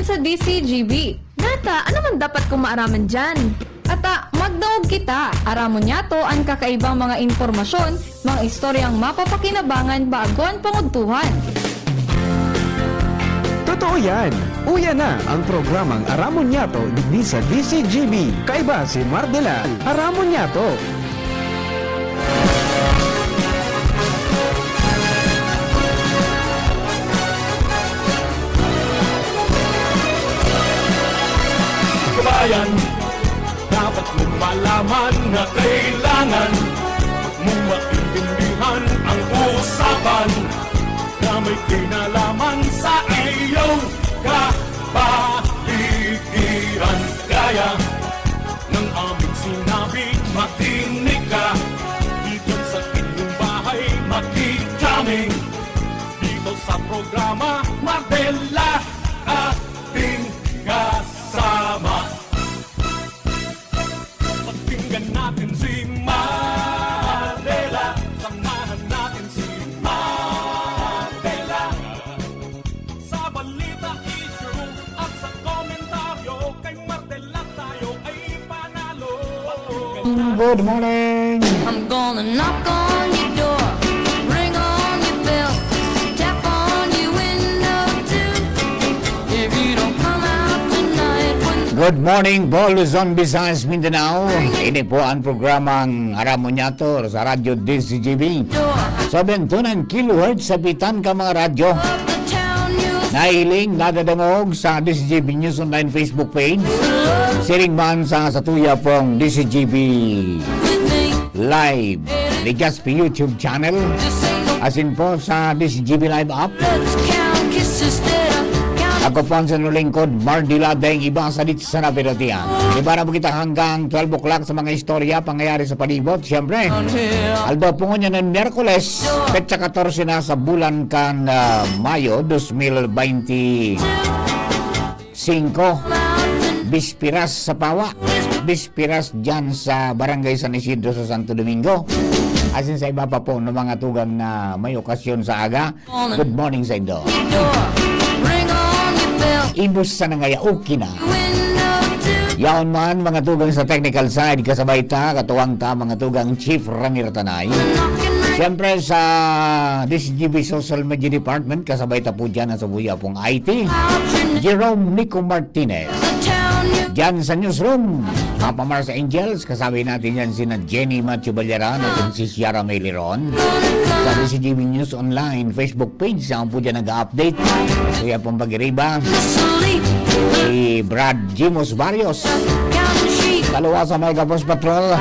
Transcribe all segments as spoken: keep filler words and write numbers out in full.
sa D C G B. Nata, ano man dapat kong maaraman dyan? Ata, magdaog kita. Aramon niyato an kakaibang mga impormasyon, mga istoryang mapapakinabangan bago an pangudtuhan. Totoo yan! Uya na ang programang Aramon Niyato digdi sa D C G B. Kaiba si Mardela. Aramon Niyato! Kabayan, dapat mong malaman na kailangan mong maintindihan ang usapan na may kinalaman sa iyong kapaligiran. Kaya ng aming sinabi, makinig ka. Dito sa inyong bahay, makinig kami. Dito sa programa, Mardela, ating kasama. Pakinggan natin si Mardela. Samahan natin si Mardela. Sa balita, issue at sa komentaryo, kay Mardela tayo ay panalo. Good morning! I'm gonna knock on your door, ring on your bell, tap on your window too. If you don't come out tonight, when Good morning po, Luzon, Visayas, Mindanao. Ini po ang programang Aramon Niyato sa Radyo D C G B. Sa bentunan kilohertz sa bitan ka mga radyo. the town you Nahiling, nadadangog sa D C G B News Online Facebook page. Siring man sa satuya pong D C G B with me, Live Legazpi YouTube channel. just say no. Asin po sa D C G B Live app. Let's count kisses that are counted. Ako po ang sinulingkod, Mardila Deng, iba sa Dits sa Napiratian. Iba na po kita hanggang twelve o'clock sa mga istorya, pangyayari sa palibot. Siyempre, aldaw po ngunyan ng Miyerkules, petsa katorse na sa bulan kan ah, Mayo, dos mil baynte singko. Bispiras sa Pawa. Bispiras dyan sa Barangay San Isidro sa Santo Domingo. Asin sa iba pa po ng mga tugang na may okasyon sa aga. Good morning sa indo. Door, ring on your bell. Ibus sa nangaya, okay na. Window too. Yaon man, mga tugang sa technical side, kasabay ta, katuwang ta, mga tugang Chief Ramir Tanay. Knocking ring Siyempre sa D C G B Social Media Department, kasabay ta po dyan ang sabuya pong I T, out your name. Jerome Nico Martinez. The town you Diyan sa newsroom, Papa Mars Angels, kasabay natin yan sina Jenny Matthew Ballaran at si Ciara May Liron. Sa D C G B News Online Facebook page, saan po dyan nag-update. Kuya pong pag-iriba, sleep. si Brad Jimos Barrios. Counting sheep. Kaluwa sa mga Gabos Patrol,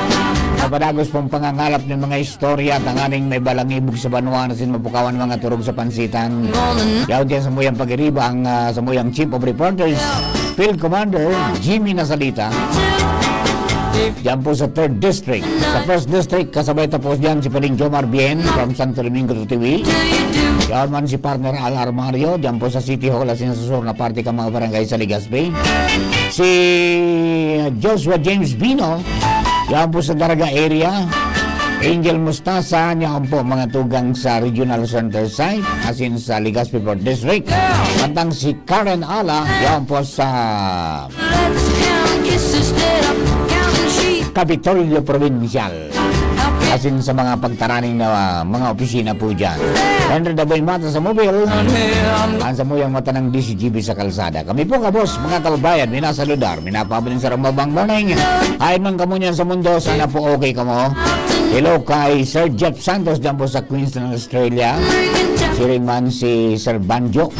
napadagos pong pangangalap ng mga istorya tanganing may balangibog sa banwa na sin mapukawan mga turog sa pansitan. Yaw diyan sa muyang pag-iriba ang ah, sa muyang Chief of Reporters, Field Commander Jimmy Nasalita. Diyan po sa third District. Sa first District, kasabay tapos diyan si Paling Jomar Bien from Santo Domingo to Tiwi. Yaw man si partner Al Armario, diyan po sa City Hall, asin sa sur na parte ka mga barangay sa Legazpi. Si Joshua James Bino, yan po sa Daraga area. Angel Mustasa, yan po mga tugang sa Regional Center Site, asin sa Legazpi Fourth District. Mantang si Karen Ala, yan po sa Let's count kisses that are counting sheep. Kapitolyo Provincial. Asin sa mga pagtaraning na mga opisina po dyan. Henry Daboy Mata sa Mobile. Ang samuyang mata ng D C G B sa kalsada. Kami po, kabos, mga kababayan, minasaludar, minapabalin sa mabang morning. Hain man kamo niyan sa mundo, sana po okay kamo. Hello kay Sir Jeff Santos dyan po sa Queensland, Australia. Siring man si Sir Banjo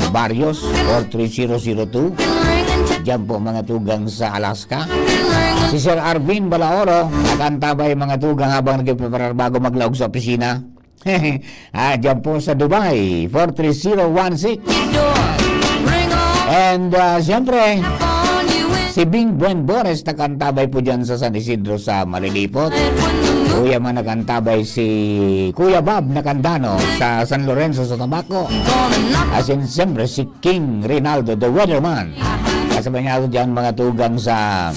Barrios, four three zero zero two. Dyan po mga tugang sa Alaska. Si Sir Arvin Balaoro, nag-antabay mga tugang habang nagpipreparar bago maglaog sa opisina. Ah, dyan po sa Dubai, four three zero one six. And ah, siyempre, si Bing Buen Bores nag-antabay po dyan sa San Isidro sa Malilipot. Kuya man nag-antabay si Kuya Bob Nakandano sa San Lorenzo sa Tabaco. Asin siyempre si King Rinaldo, the weatherman. Kasabay niya ako dyan, mga tugang sa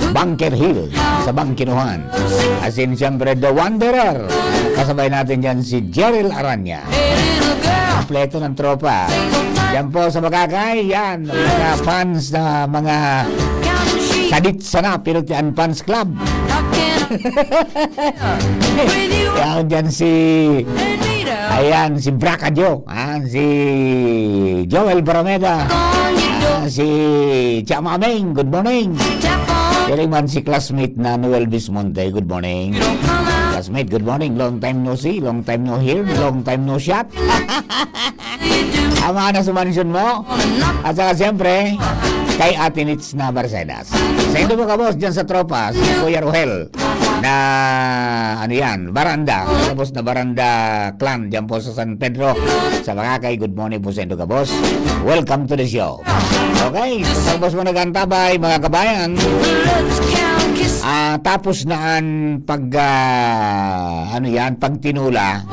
Bunker Hill, sa Bangkinuhan. Asin siyempre, the wanderer. Kasabay natin dyan si Jeril Aranya. Kompleto ng tropa. Yan po sa Makakay, yan. Mga fans na mga sadit sana, pero ti an fans club. Yan dyan si, ayan, si Braca Joe, ah, si Joel Barameda, ah, si Chama Ming, good morning. Pero man si classmate na Noel Bismonte, good morning. Classmate, good morning. Long time no see, long time no hear, long time no shot. Tama na sa mansyon mo. At saka siyempre, kay Ate Nits na Barcenas. Saindo po gabos dyan sa tropa, si Kuya Rohel na, ano yan, Baranda. Gabos na Baranda clan dyan po sa San Pedro. Sa Makakay, good morning po saindo gabos. Welcome to the show. Okay, so gabos mo nag-antabay, mga kabayan. Ah, tapos na an pag, ah, ano yan, pagtinula.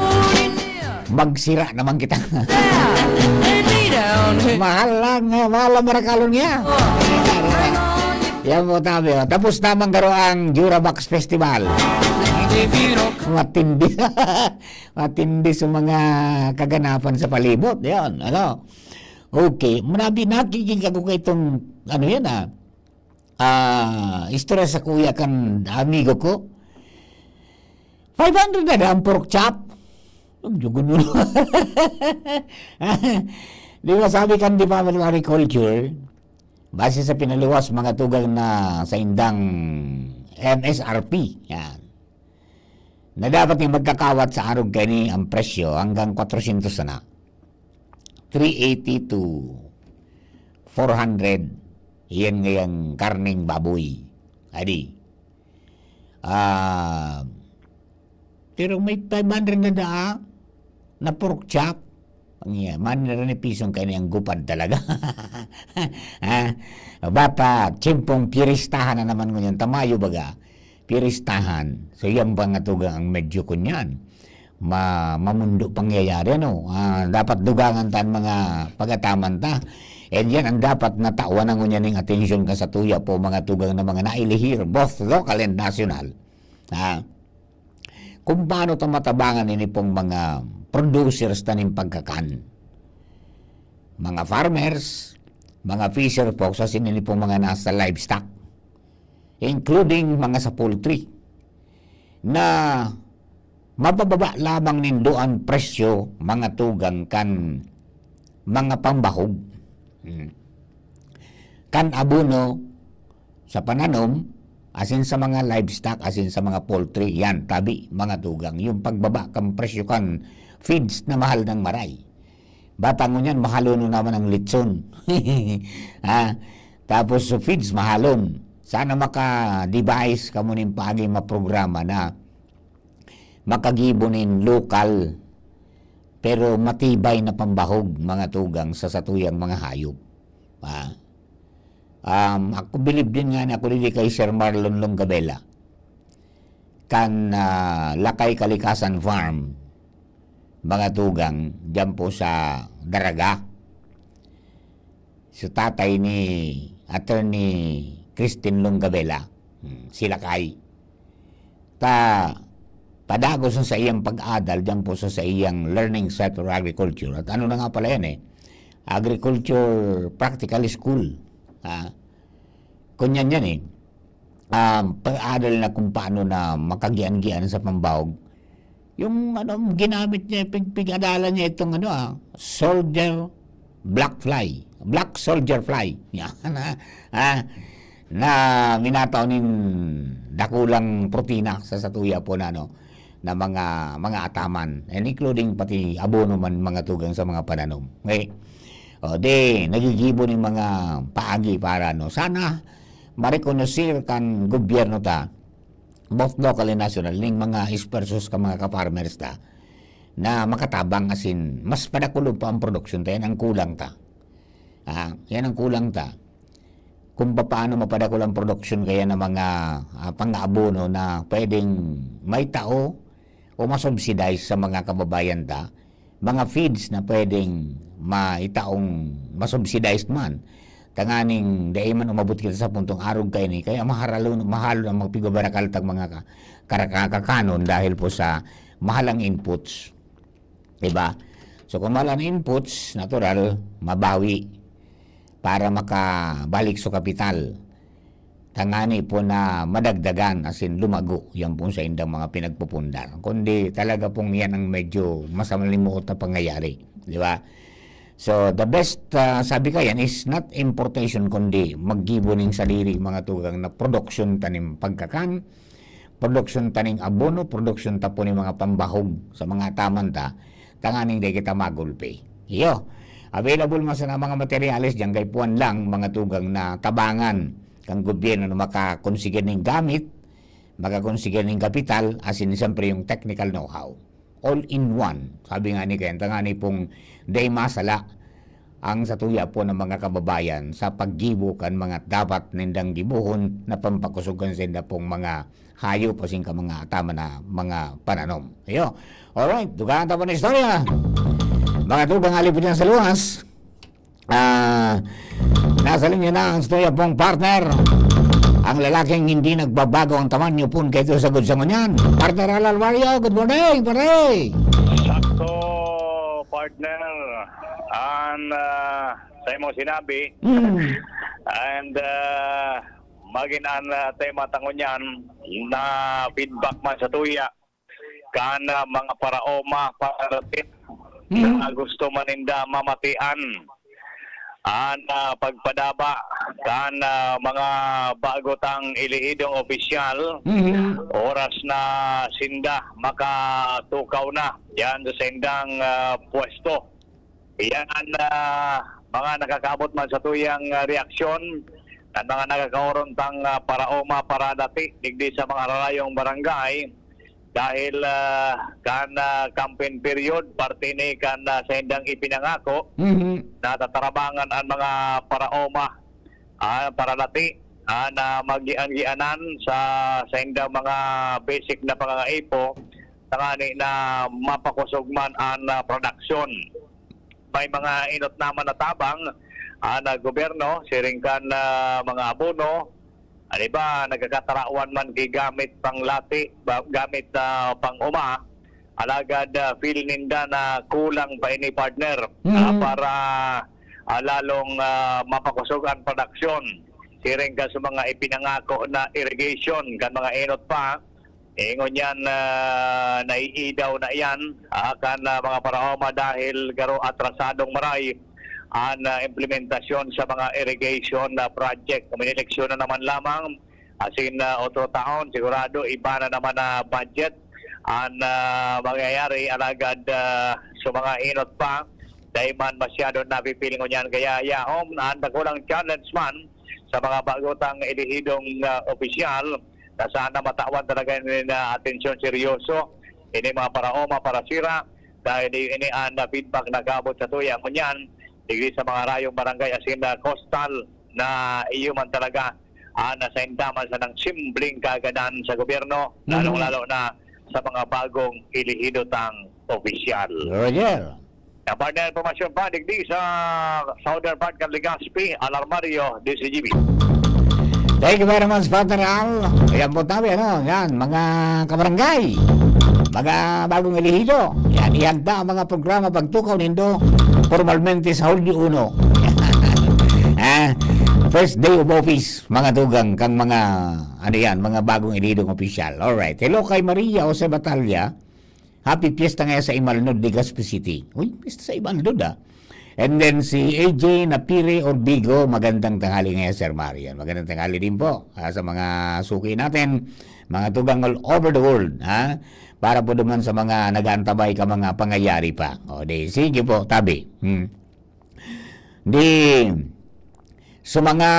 Magsira naman kita. Mahal lang, eh, mahal ang marakalon niya. Yan po, tabi, oh. Tapos naman garo ang Jurabox Festival. Matindi. Matindi sa mga kaganapan sa palibot. Yan, ano. Okay, manabi, nakikita ko kay itong, ano yan, ah, ah, istorya sa kuya kan amigo ko. Five hundred na ang pork chop. Ang dugo mo. Di ba sabi kan Department of Agriculture, base sa pinaluwas mga tugang na sa indang M S R P, yan, na dapat yung magkakawat sa arog kaini ang presyo hanggang kwatrosyentos sana. Three eighty to four hundred, iyan ngayang karneng baboy. Adi. Ah, pero may five hundred na daa na pork chop. Ang iya, man na rin pisong kayo niyang gupad talaga. Ha? Bata, tsimpong piristahan na naman ngunyan. Tamayo baga, piristahan. So, yan ba nga tugang ang medyo kunyan? Ma-, mamundo pangyayari, ano? Ah, dapat dugangan ta ang mga pagataman ta. And yan ang dapat natawan na ngunyan ning atensyon ka sa tuya po, mga tugang na mga nailihir, both local and national. Ha? Kung paano ta matabangan ini pong mga producers ta nin pagkakan. Mga farmers, mga fisher folks, asin ini pong mga nasa livestock, including mga sa poultry, na mabababa lamang nindo an presyo, mga tugang, kan mga pambahog. Hmm. Kan abono, sa pananom, asin sa mga livestock, asin sa mga poultry, yan, tabi, mga tugang. Yung pagbaba kan presyo kan feeds na mahal ng maray. Bata ngunyan, mahalon naman ang litson. Ha? Tapos sa feeds, mahalon. Sana maka-devise kamo nin paagi maprograma na makagibo nin lokal, pero matibay na pambahog, mga tugang, sa satuyang mga hayop. Ah. Um, ako bilib din nga na ako dili kay Sir Marlon Longabela. Kan, ah, Lakay Kalikasan Farm, mga tugang, dyan po sa Daraga. Si tatay ni Attorney Christine Longabela, hmm, si Lakay. Ta, padagos sa iyang pag-adal dyan po sa, sa iyang Learning Center for Agriculture. At ano na nga pala yan eh, Agriculture Practical School. Ha? Kunyan yan eh. Um, pag-adal na kung paano na makagian-gian sa pambawag. Yung ano, ginamit niya, pig-, pig-adalan niya itong ano ah, soldier black fly, black soldier fly. Yan, ah, ah, na minataw nin dakulang protina sa satuya po na ano, na mga, mga ataman, and including pati abono man, mga tugang sa mga pananom. Okay? O, di, nagigibo nin mga paagi para, no, sana marekonoser kan gobyerno ta, both local and national, ning mga esfuerzos ka mga ka-farmers ta, na makatabang asin mas padakul pa ang produksyon ta, yan ang kulang ta. Ah, yan ang kulang ta. Kung papaano mapadakul ang produksyon kaya ng mga, ah, pang-abono na pwedeng maitao o masubsidize sa mga kababayan ta, mga feeds na pwedeng maitaong masubsidized man, tanganing dai man umabot kita sa puntong arog kaini, kaya maharalon, mahalon ang mga pigbabarakal tag mga ka-, karaka-, kakanon dahil po sa mahal ang inputs. Diba? So, kung mahal an inputs, natural, mabawi para makabalik sa kapital. Tangani po na madagdagan, as in lumago, yan pong saindang mga pinagpupundar. Kundi talaga pong yan ang medyo masalimuot na pangyayari. Di ba? So, the best, ah, sabi ka yan, is not importation, kundi maggibo ning sadiri, mga tugang, na production ta nin pagkakan, production ta ning abono, production ta po ning mga pambahog sa mga ataman ta, tanganing dai kita magulpi. Iyo, available man sana mga materyales, diyan kay puwan lang, mga tugang, na tabangan kan gobyerno na makakonsige ning gamit, makakonsige ning kapital, as in, siyempre, yung technical know-how. All in one. Sabi nga ni Ken, tangani pong dai masala ang satuya po ng mga kababayan sa paggibo kan mga dapat nindang gibohon na pampakusog kan sainda pong mga hayop o singka mga tama na mga pananom. Iyo. Alright, dugaan ta po na istorya. Mga tugang, ali po dyan sa luwas. Ah, nasa linya na ang istorya pong partner. Ang lalaking hindi nagbabago ang tamanyo pun kaito sa good sa ngunyan. Partner Al Alvario, good morning, pare! Sakto, partner. An, ah, sa imong sinabi. Mm. And, ah, magin an, ah, tema ta ngunyan na feedback man sa tuya kan, ah, mga paraoma, pararatit Mm. na gusto man ninda mamatian an, ah, pagpadaba kan, ah, mga bago tang elehidong opisyal, Mhm. oras na sinda makatukaw na diyan sa saindang, ah, pwesto. Iyan an, ah, mga nakakaabot man sa tuyang, ah, reaksyon, an mga nakakaoron tang, ah, paraoma, paradati digdi sa mga hararayong barangay dahil, ah, kan, ah, campaign period, parte ni kan, ah, saindang ipinangako Mhm. na tatarabangan an mga paraoma, ah, paradati, ah, na magian-gianan sa saindang mga basic na pangangaipo, tangani na mapakosog man an, ah, produksyon. May mga enot naman na tabang an, ah, gobyerno, siring kan, ah, mga abono. An iba, nagkakatarawan man ki gamit panglati, ba-, gamit, ah, pang-uma. Alagad, ah, feel ninda na kulang pa ini, partner, ah, Mm. para, ah, lalong, ah, mapakosog an produksyon. Siring kan sa mga ipinangako na irrigation kan mga enot pa, ingon yan, ah, naiidaw na iyan, ah, kan, ah, mga paraoma dahil garo atrasadong maray an, ah, implementasyon sa mga irrigation na project. Kung may eleksyon na naman lamang, asin, ah, otro taon, sigurado iba na naman na budget an, ah, mangyayari. Alagad, ah, sa mga enot pa, dai man masyado napipili ngunyan. Kaya yaon, an dakulang challenge man sa mga bago tang elehidong, ah, opisyal, na sana matawan talaga ini na atensyon seryoso, ini mga paraoma, parasira, dahil ini an, ah, feedback na kaabot sa tuya. Ngunyan, digdi sa mga rayong barangay asin, ah, coastal na iyo man talaga, ah, nasa indaman sa nang simpleng kagadan sa gobyerno, Mhm. lalong-lalo na sa mga bagong elehido tang opisyal. Roger. Ang partner, impormasyon pa, digdi sa southern part kan Legazpi, Alarmario, D C G B. Thank you very much, Partner Al. Ayan po tayo, ano, yan, mga kabarangay, mga bagong elehido. Yan, ihanda ang mga programa pagtukaw nindo formalmente sa Hulyo uno. Ah, first day of office, mga tugang, kang mga, ano yan, mga bagong elehidong opisyal. Alright. Hello kay Maria Jose Batalla. Happy Fiesta ngaya sa Imalnod, Legazpi City. Uy, pista sa Imalnod, ah. And then si A J Napire Orbigo, magandang tanghali ngaya, Sir Marian. Magandang tanghali din po, ah, sa mga suki natin, mga tugang all over the world, ha? Para po naman sa mga nag-aantabay ka mga pangyayari pa. O, di, sige po, tabi. Hmm. Di, sa mga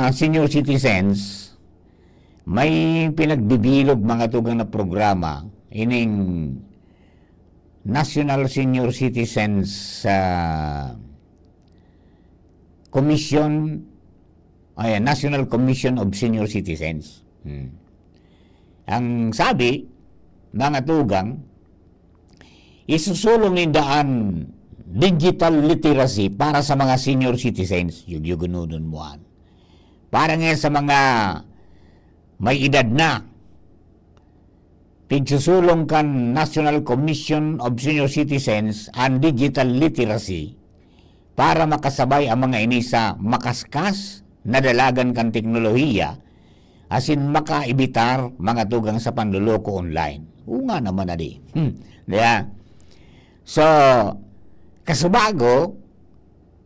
senior citizens, may pinagbibilog mga tugang na programa, ining National Senior Citizens, ah, Commission, ay, National Commission of Senior Citizens. Hmm. Ang sabi, mga tugang, isusulong ninda an digital literacy para sa mga senior citizens. Yugyugunudon mo an. Para nga sa mga may edad na, Pigsusulong kan National Commission of Senior Citizens an digital literacy para makasabay ang mga ini sa makaskas na dalagan kan teknolohiya asin makaibitar mga tugang sa panloloko online. Oo nga naman, adi. Hmm. Diya? So, kasubago,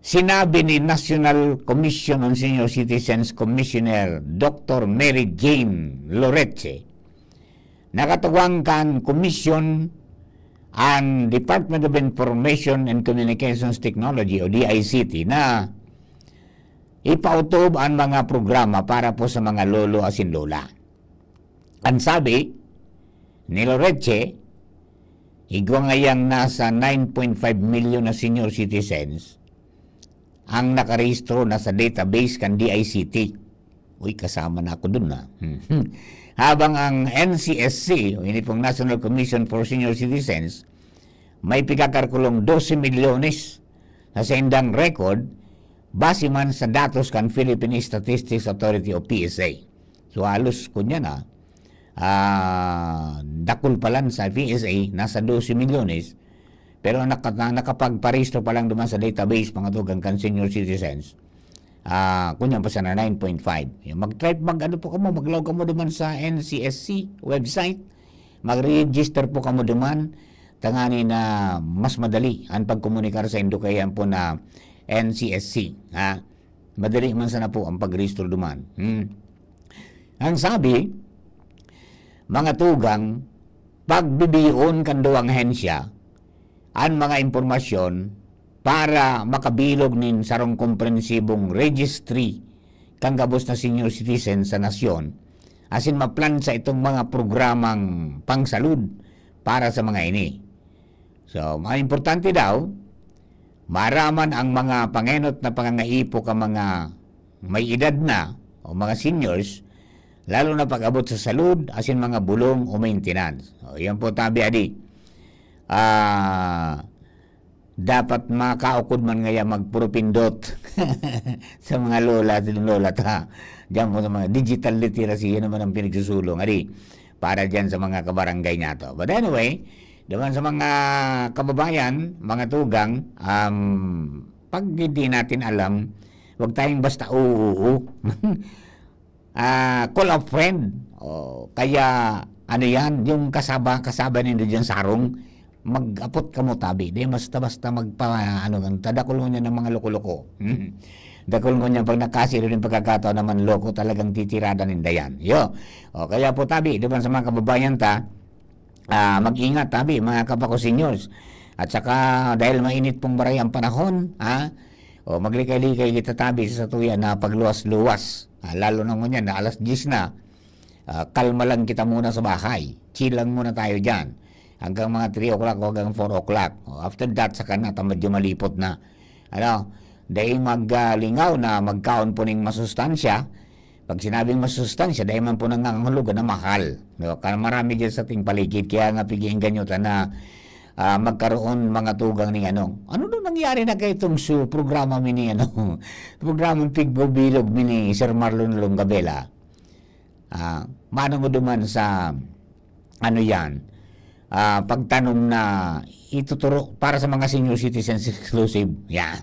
sinabi ni National Commission on Senior Citizens Commissioner Doctor Mary Jane Loreche, nakatugwang kan Commission an Department of Information and Communications Technology o D I C T na ipautob an mga programa para po sa mga lolo asin lola. Ang sabi ni Loreche, igwa ngayang nasa nine point five million na senior citizens ang nakarehistro na sa database kan D I C T. Uy, kasama na ako dun, ah. Habang ang N C S C, o ini pong National Commission for Senior Citizens, may pigkakalkulong dose milyones na saindang record base man sa datos kan Philippine Statistics Authority o P S A. So, halos, kunya na, ah, dakul pa lang sa P S A, nasa dose milyones, pero ang naka-, na-, nakapagparehistro pa lang duman sa database, mga tugang kan senior citizens, ah, kunya pa sana, nine point five. Yan, mag-try, mag-ano po kamo, maglaog kamo duman sa N C S C website, mag-register po kamo duman, tangani na mas madali ang pagkomunikar sa indo kaiyan po na N C S C, ha? Madali man sana po ang pagrehistro duman. Hmm. Ang sabi, mga tugang, pagbibiyoon kan duwang ahensya an mga impormasyon para makabilog nin sarong komprehensibong registry kan gabos na senior citizen sa nasyon, asin maplansa itong mga programang pangsalud para sa mga ini. So, mga importante daw, maaraman ang mga pangenot na pangangaipo kan mga may edad na o mga seniors, lalo na pag-abot sa salud asin mga bulong o maintenance. O, yan po, tabi adi. Ah, dapat makaukod man ngaya magpurupindot sa mga lola, lola ta. Diyan po sa mga digital literacy, yan naman ang pinagsusulong. Adi, para diyan sa mga kabarangay nato. But anyway, naman sa mga kababayan, mga tugang, um, pag hindi natin alam, wag tayong basta oo, oo. Ah, call a friend. O, kaya, ano yan, yung kasaba, kasaba nindo dyan sa harong, mag-apot kamo tabi. Di basta-basta magpa-, ano, ang tadakol mo niya ng mga loko-loko. Dakol mo niya pag nakasi rin yung pagkakataon naman loko, talagang titirada ninda yan. Yo. O, kaya po tabi, di ba, sa mga kababayan ta, ah, mag-ingat tabi, mga kapako seniors. At saka, dahil mainit pong baray ang panahon, ha? O, maglikay-likay kita tabi sa satuya na pagluwas-luwas. Ah, lalo na ngunyan na alas diyes na. Ah, kalma lang kita muna sa bahay. Chill lang muna tayo diyan. Hanggang mga three o'clock o hanggang four o'clock. O, after that, saka na, ta medyo malipot na. Ano? Dai mag, ah, lingaw na magkaon po ning masustansya. Pag sinabing masustansya, dai man po nangangahulugan na mahal. No? Kaya marami diyan sa ating paligid. Kaya nga, pig-iinggan nyo ta na, ah, magkaroon mga tugang ning ano. Ano daw nangyari na kay itong su-, programa mi ni ano? Programang Pigbilog mi ni Sir Marlon Longabela? Ah, manong duman sa, ano yan, ah, pagtanom na ituturo para sa mga senior citizens exclusive. Yan.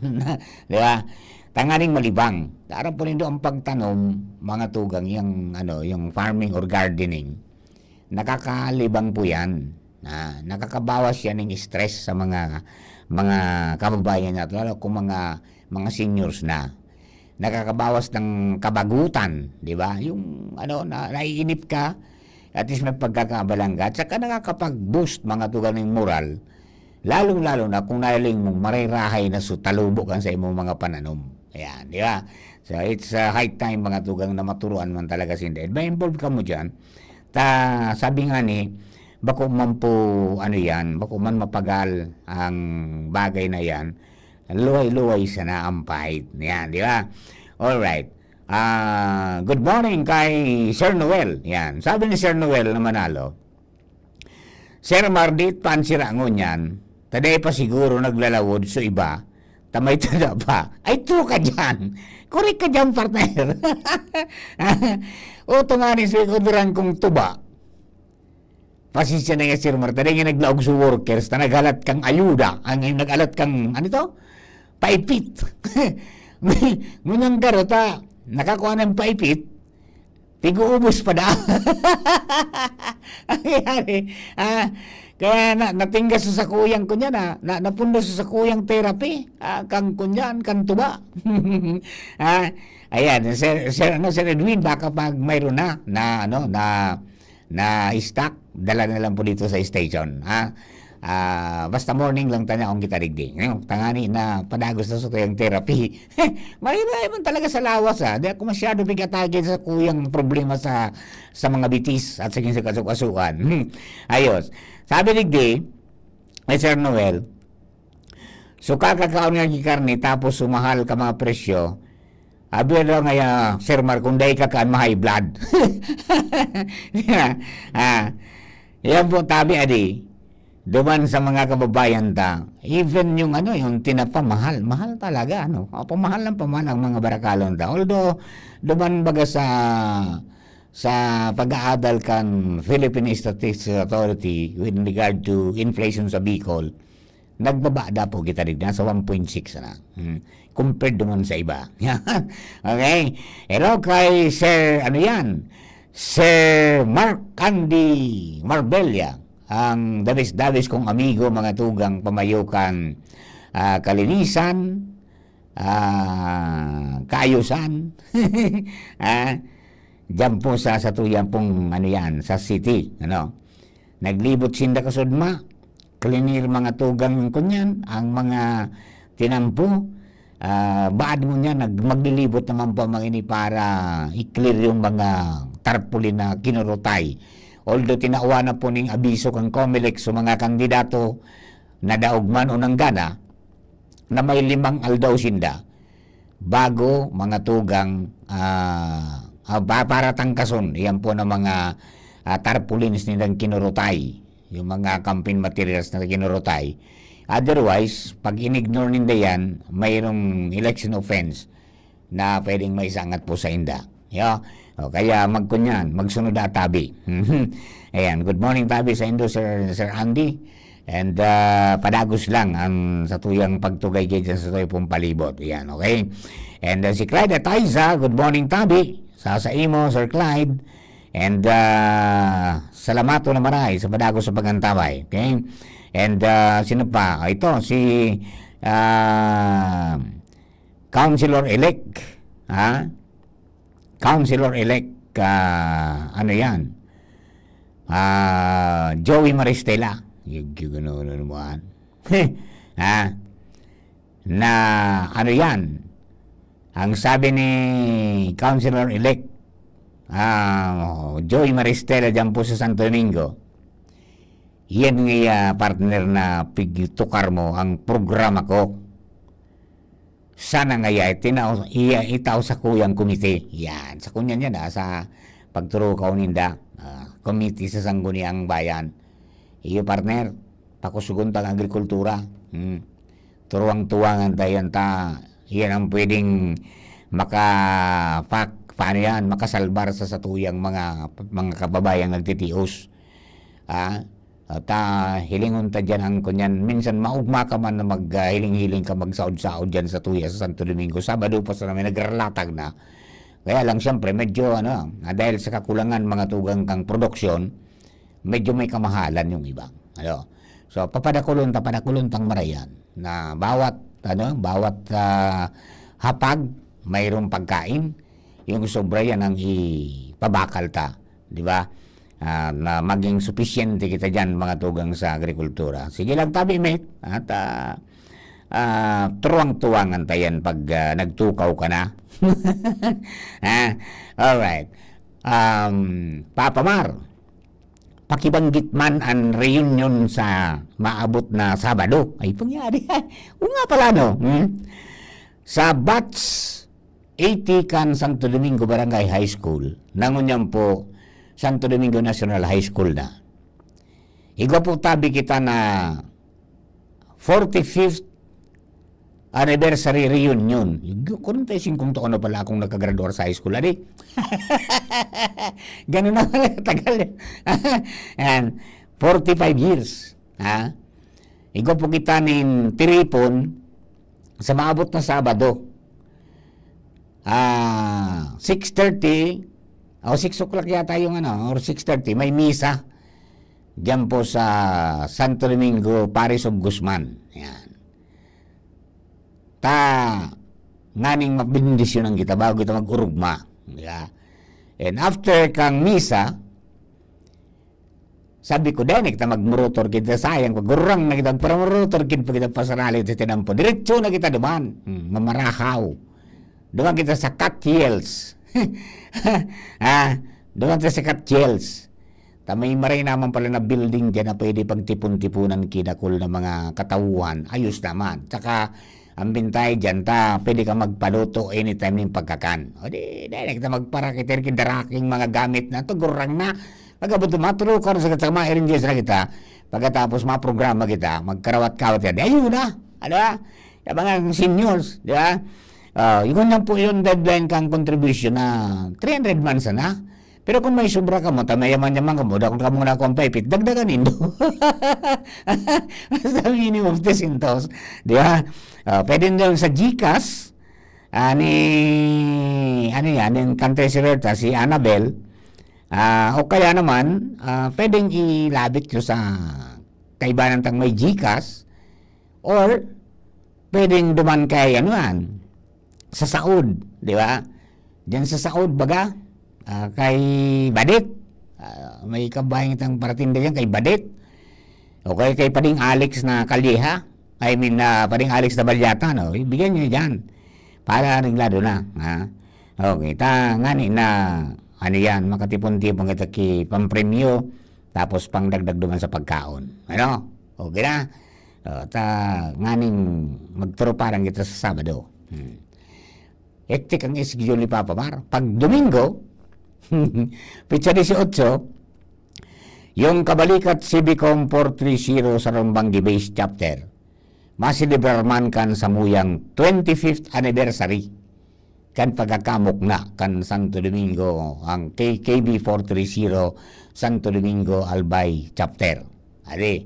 Di ba? Tanganing malibang. Aram po nindo ang pagtanom, mga tugang, yung, ano, yung farming or gardening, nakakalibang po yan. Na, nakakabawas yan ng stress sa mga, mga kababayan natin, lalo kung mga, mga seniors na. Nakakabawas ng kabagutan, di ba? Yung, ano, na, naiinip ka, at least may pagkakaabalan ka, at saka nakakapag-boost mga tugang ng moral, lalong-lalo na kung nahiling mong marerahay na sutalubo kan sa imong mga pananom. Ayan, di ba? So, it's, uh, high time, mga tugang, na maturuan man talaga sinda. May involved ka mo dyan. Ta, sabi nga ni, bako man po, ano yan, bako man mapagal ang bagay na yan, luway-luway sana ang fight. Yan, di ba? Alright. Ah, good morning kay Sir Noel. Yan. Sabi ni Sir Noel na Manalo, "Sir Mardit, pa an sira ngunyan, ta dai pa siguro naglalawod so iba, ta may tada pa." Ay, true ka dyan. Correct ka dyan, partner. O, tunga ni Sir Kuduran kong tuba. Pasensya na nga, Sir Mark. Dai nga naglaog sa workers ta naghalat kang ayuda. Ang, ang naghalat kang, ano to? Paipit. Ngunyan garo ta, nakakuha ng paipit, tiguubos pa da. Ang nangyari, ah, kaya na, natingga sa sakuyang ko niya na, na, napundo sa sakuyang therapy, ah, kang kunyan, kang tuba. Ah, ayan, Sir, Sir, ano, Sir Edwin, baka pag mayroon na, na, ano, na, na stock, dala na lang po dito sa station, ha? Ah, basta morning lang tanya kung kita digdi. Ngayon, tangani na padagos na sa tuyang therapy. Mahirap man talaga sa lawas, ah. Di ako masyado bigatagin sa kuyang problema sa, sa mga bitis at sa ginsa kasukasuan. Hmm. Ayos. Sabi digdi, ni Sir Noel, "So, kakakaon nga ki karne, tapos sumahal ka mga presyo, abi daw nga, ya, Sir Mar, kung dai ka kaan, ma-high blood." Ah, yan po, tabi, adi, duman sa mga kababayan ta, even yung, ano, yung tinapa, mahal, mahal talaga, ano, pamahal ng pamahal ang mga barakalon ta. Although, duman baga sa, sa pag-aadal kan Philippine Statistics Authority with regard to inflation sa Bicol, nagbaba da po kita digdi, nasa one point six na. Hmm. Compared naman sa iba. Yan. Okay. Hello kay Sir, ano yan? Sir Mark Andy Marbella, ang dabis-dabis kong amigo, mga tugang, pamayokan, ah, kalinisan, ah, kaayusan. Ah, diyan po sa, sa tuyan pong, ano yan, sa city, ano. Naglibot sinda kasudma, klinir mga tugang kunyan, ang mga tinampo, ah, baad mo niya, nag-, maglilibot naman po ang mga ini para i-clear yung mga tarpaulin na kinurutay. Although tinawan na po ning abiso kang Comelec sa mga kandidato na daog man o nanggana, na may limang aldaw sinda bago mga tugang, ah, ah, pa-, para tangkason, iyan po ng mga, ah, tarpaulins nilang kinurutay, yung mga campaign materials na kinurutay. Otherwise, pag in-ignore ninda yan, mayroong election offense na pwedeng maisangat po sa inda. Yo? O kaya magkunyan, magsunod na tabi. Ayan, good morning tabi sa indo, Sir, Sir Andy. And, ah, padagos lang ang satuyang pagtugay dyan sa satuyang pong palibot. Ayan, okay? And, ah, si Clyde Ataiza, good morning, tabi. Sa, sa imo, Sir Clyde. And, ah, salamato na maray sa padagos sa pag-antabay. Okay? And, ah, sino pa? Ah, ito, si, ah, Councilor-elect, ha? Councilor-elect, ah, ano yan? Ah, Joey Maristela. Yun, yun, ano, ano, ano, ha? Na, ano yan? Ang sabi ni Councilor-elect, ah, Joey Maristela dyan po sa Santo Domingo, yan nga, ah, partner, na pigtukar mo ang programa ko. Sana nga iya itinao, iya itao sa kuyang komite. Yan. Sa kunyan yan, ah, sa pagturo ka ninda, ah, komite sa Sangguniang Bayan. Iyo, partner, pakusugon ta ang agrikultura. Hmm. Turuwang-tuwangan ta yan ta. Yan ang pwedeng maka-, pak-, paano yan, makasalbar sa satuyang mga, mga kababayang nagtitios. Ah, at, ah, hilingon ta diyan ang kunyan. Minsan maugma ka man na mag, ah, hiling-hiling ka, magsaod-saod diyan sa tuya sa Santo Domingo. Sabado pa sana may nagralatag na. Kaya lang, siyempre, medyo, ano, ah, dahil sa kakulangan mga tugang kang produksyon, medyo may kamahalan yung iba. Ano? So, papadakulon ta, padakulon tang marayan na bawat, ano, bawat, ah, hapag mayroong pagkain, yung sobra yan ang ipabakal ta, di ba? Ah, na maging supisyente kita diyan, mga tugang sa agrikultura. Sige lang tabi, mate. At, ah, ah, turuwang-tuwangan ta yan pag, ah, nagtukaw ka na. Ah, alright. Um, Papa Mar, pakibanggit man an reunion sa maabot na Sabado. Ay, pangyari. Oo nga pala, no? Hmm? Sa batch eighty kan Santo Domingo Barangay High School, na ngunyan po Santo Domingo National High School na. Igwa po tabi kita na forty-fifth anniversary reunion. Yung kwarenta y singko taon na pala akong nakagraduar sa high school, adi. Ganun na pala katagal. Yan. forty-five years. Ha? Igwa po kita nin tiripon sa maabot na Sabado. Ah, six thirty o six o'clock yata yung ano, or six thirty, may misa diyan po sa Santo Domingo, Parish of Guzman. Yan. Ta, nganing mabendisyonan kita bago kita mag-urugma. Di ba? And after kang misa, sabi ko, "Dai na kita magmurotor kita, sayang, pagurang na kita, magparamurotor kita, kita pasarali kita tinampo. Diretso na kita duman. Hmm, mamarahaw. Duman kita sa Cat Hills." Ah, duman kita sa Cat Hills. Ta may maray naman pala na building diyan na pwede pagtipon-tipunan, kidakul na mga katauhan. Ayos naman. Tsaka, ang bintay diyan ta, pwede ka magpaluto anytime ning pagkakan. O di, dai na kita magparakiter ki daraking mga gamit na to, gurang na. Pag-abot mo, matulog ka na sa, sa mga arranges na kita. Pagkatapos, maprograma kita, magkarawat-kawat yan. Di, ayun na. Ano ba? Yung mga seniors, di ba? Ah, yun lang po yung deadline kang contribution na three hundred man sana. Pero kung may sobra ka mo, ta mayaman-yaman ka mo, dakul ka muna akong paipit, dagdagan nindo. Basta minimum three hundred, di ba? Ah, pwede na lang sa GCash, ah, ni, ano yan, yung country si Berta, si Annabel, ah, o kaya naman, ah, pwedeng ilabit nyo sa kaibanan tang may GCash, or pwedeng duman kay, ano yan, sa saod, di ba? Diyan sa saod, baga, ah, kay Badit. Ah, may kabayan tang paratinda diyan kay Badit. O kaya kay Pading Alex na Calleja. I mean, ah, Pading Alex na Balyata, no? Ibigyan niyo diyan. Para areglado na, ha? Okay, ta, ngani na, ano yan, makatipon-tipon kita ki pampremyo, tapos pangdagdag duman sa pagkaon. Ano? Okay na? O, ta, nganing magturuparan kita sa Sabado. Hmm. Hektik ang schedule ni Papa Mar. Pag Domingo, petsa dieciocho, yung Kabalikat Civicom four three zero Sarong Banggi Base Chapter, maselebrar man kan samuyang twenty-fifth anniversary kan pagkakamukna kan Santo Domingo, ang K K B four three zero Santo Domingo Albay Chapter. Adi,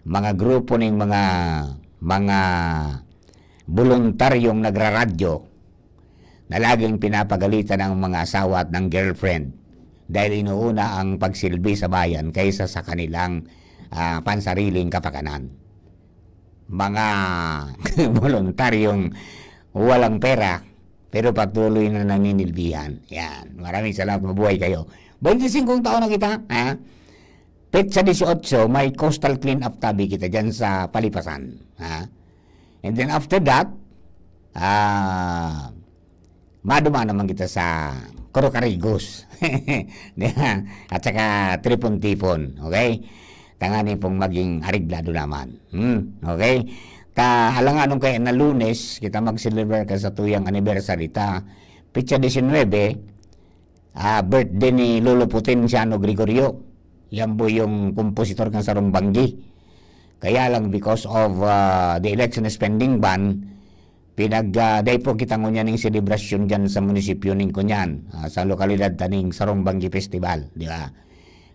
mga grupo ning mga, mga boluntaryong nagraradyo na laging pinapagalitan ang mga asawa at ng girlfriend dahil inuuna ang pagsilbi sa bayan kaysa sa kanilang, ah, pansariling kapakanan. Mga boluntaryong walang pera, pero patuloy na naninilbihan. Yan. Maraming salamat. Mabuhay kayo. Twenty-five taon na kita, ha? Petsa dieciocho, may coastal clean-up tabi kita dyan sa Palipasan. Ha? And then after that, ah, maduman naman kita sa Corocarigos. Di ba? At saka Tripon-Tipon. Okay? Tanganing pong maging areglado naman. Hmm? Okay? Ta, alanganon kaya na Lunes, kita mag-celebrate ka sa tuyang anniversary ta. Petsa diecinuebe, ah, birthday ni Lolo Potenciano Gregorio. Yan po yung kompositor ng Sarong Banggi. Kaya lang, because of, ah, the election spending ban, pinag, ah, dai po kita ngunyan ning selebrasyon dyan sa munisipyo ning kunyan, ah, sa lokalidad ta ning Sarong Banggi Festival, di ba?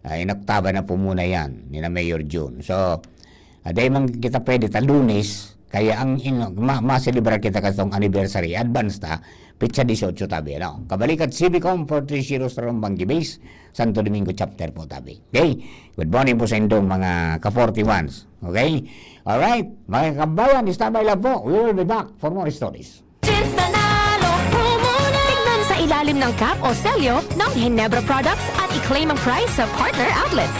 Ah, inoktaban na po muna yan ni na Mayor Jun. So, ah, dai man kita pwede ta Lunes, kaya ang ino-, ma-, maselebrar kita katong anniversary, advance ta, petsa dieciocho tabi, ano? Kabalikat Civicom four three zero Sarong Banggi Base, Santo Domingo Chapter po tabi. Okay? Good morning po sa indong mga ka-forty ones. Okay? Alright, mga kabayan, standby lang po. We will be back for more stories. Tingnan sa ilalim ng cap o selyo ng Ginebra products at i-claim ang prize sa partner outlets.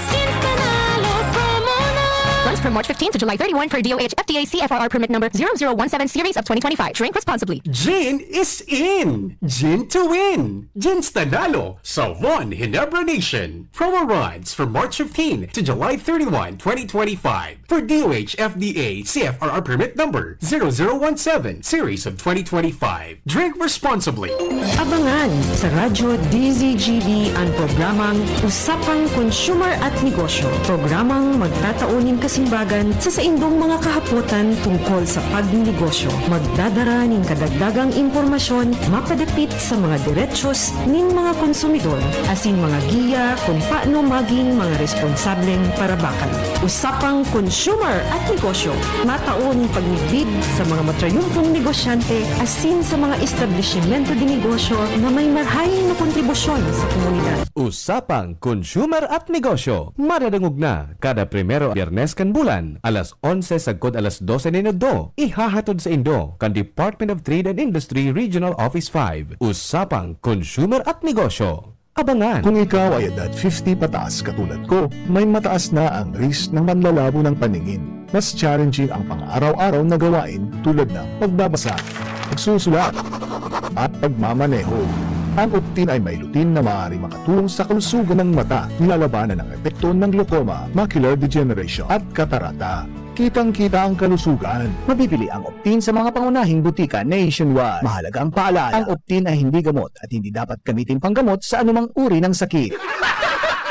Runs from March fifteen to July thirty-one per D O H F D A C F R R permit number zero zero one seven series of twenty twenty-five. Drink responsibly. Gin is in! Gin to win! Gin Stanalo sa One Ginebra Nation. Promo runs from March fifteen to July thirty-one, twenty twenty-five. For D O H F D A C F R R permit number zero zero one seven series of twenty twenty-five. Drink responsibly. Abangan sa Radyo D Z G B an programang Usapang Konsumer at Negosyo. Programang magtatao nin kasinduhan Bagan sa saindong mga kahapotan tungkol sa pagninegosyo. Magdadara nin kadagdagang impormasyon mapadapit sa mga derechos nin mga konsumidor asin mga giya kun paano magin mga responsableng parabakan. Usapang Consumer at Negosyo, matao nin pagmidbid sa mga matrayumpong negosyante asin sa mga establisimento de negosyo na may marahay na kontribusyon sa komunidad. Usapang Consumer at Negosyo, madadangog na kada primero Biyernes kan bulan, alas onse sagkod alas dose nin udto. Ihahatod saindo kan Department of Trade and Industry Regional Office five. Usapang Consumer at Negosyo. Abangan! Kung ikaw ay edad fifty pataas katulad ko, may mataas na ang risk ng manlalabo ng paningin. Mas challenging ang pang-araw-araw na gawain tulad ng pagbabasa, pagsusulat, at pagmamaneho. Ang Optin ay may lutein na maaaring makatulong sa kalusugan ng mata, nilalabanan ang epekto ng glaucoma, macular degeneration, at katarata. Kitang-kita ang kalusugan. Mabibili ang Optin sa mga pangunahing butika nationwide. Mahalagang paalala, ang Optin ay hindi gamot at hindi dapat gamitin panggamot sa anumang uri ng sakit.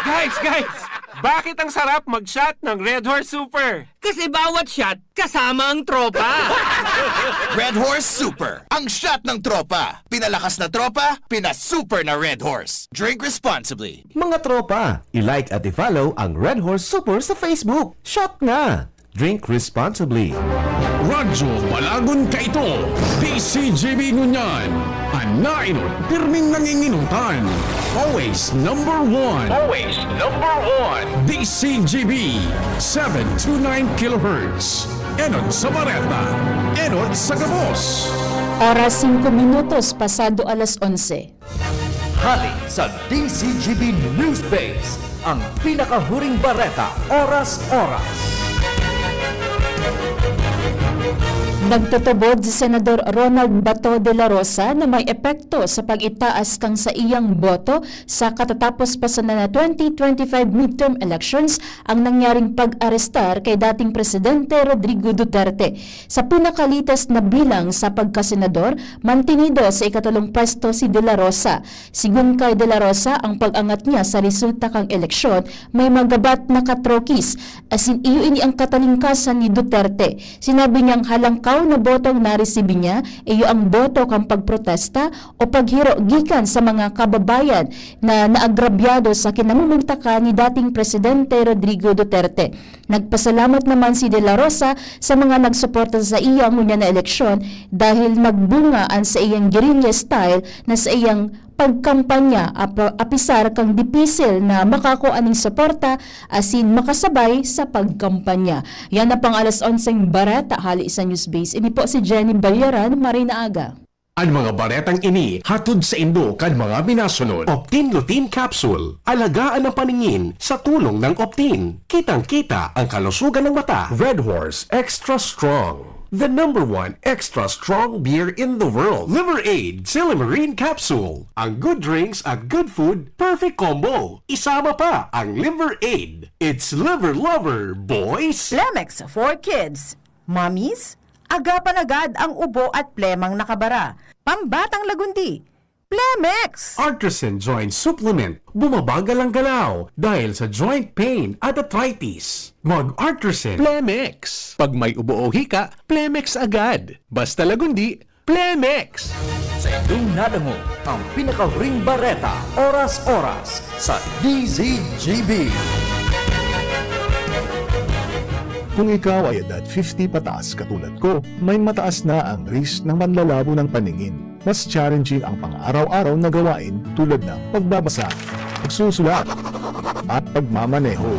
Guys, guys! Bakit ang sarap mag-shot ng Red Horse Super? Kasi bawat shot, kasama ang tropa. Red Horse Super, ang shot ng tropa. Pinalakas na tropa, pinasuper na Red Horse. Drink responsibly. Mga tropa, i-like at i-follow ang Red Horse Super sa Facebook. Shot na! Drink responsibly. Radyo Balagon kaito, D C G B ngunyan. An naenot, pirming nanginginutan. Always number one. Always number one. D C G B, seven two nine kilohertz. Enot sa bareta, enot sa gabos. Oras, singko minutos pasado alas onse. Hali sa D C G B News Base, ang pinakahuring bareta, oras-oras. Nagtutubod si Senador Ronald Bato de la Rosa na may epekto sa pag-itaas kan saiyang boto sa katatapos pa sana na twenty twenty-five midterm elections ang nangyaring pag-arestar kay dating Presidente Rodrigo Duterte. Sa pinakalitas na bilang sa pagkasenador, mantinido sa ikatolong pwesto si De La Rosa. Sigon kay De La Rosa, ang pag-angat niya sa resulta kan eleksyon may magabat na katrokis, asin iyo ini ang katalingkasan ni Duterte. Sinabi niyang halangkaw na botong naresibi niya, iyo ang boto kan pagprotesta o paghiro gikan sa mga kababayan na naagrabyado sa kinamumugtakan ni dating Presidente Rodrigo Duterte. Nagpasalamat naman si De La Rosa sa mga nagsuporta sa iya ngunyan na eleksyon dahil nagbunga an saiyang guerrilla style na saiyang pagkampanya, ap-, apisar kan dipisil na makakua nin suporta asin makasabay sa pagkampanya. Yan na pang alas onseng bareta hali sa Newsbase. Ini po si Jenny Balyaran, maray na aga. An mga baretang ini hatod saindo kan mga minasunod: Optin Lutein Capsule, alagaan ang paningin sa tulong ng Optin. Kitang-kita ang kalusugan ng mata. Red Horse Extra Strong, the number one extra strong beer in the world. Liver Aid Silymarin Capsule, ang good drinks at good food, perfect combo. Isama pa ang Liver Aid. It's Liver Lover, boys! Plemex for kids. Mommies, agapan agad ang ubo at plemang nakabara. Pambatang lagundi, Plemex! Artresin Joint Supplement, bumabagal ang galaw dahil sa joint pain at arthritis. Mag-Artresin. Plemex! Pag may ubo o hika, Plemex agad. Basta lagundi, Plemex! Sa indong nadangog ang pinakahuring bareta, oras-oras, sa D Z G B. Kung ikaw ay edad fifty pataas katulad ko, may mataas na ang risk ng manlalabo ng paningin. Mas challenging ang pang-araw-araw na gawain tulad ng pagbabasa, pagsusulat, at pagmamaneho.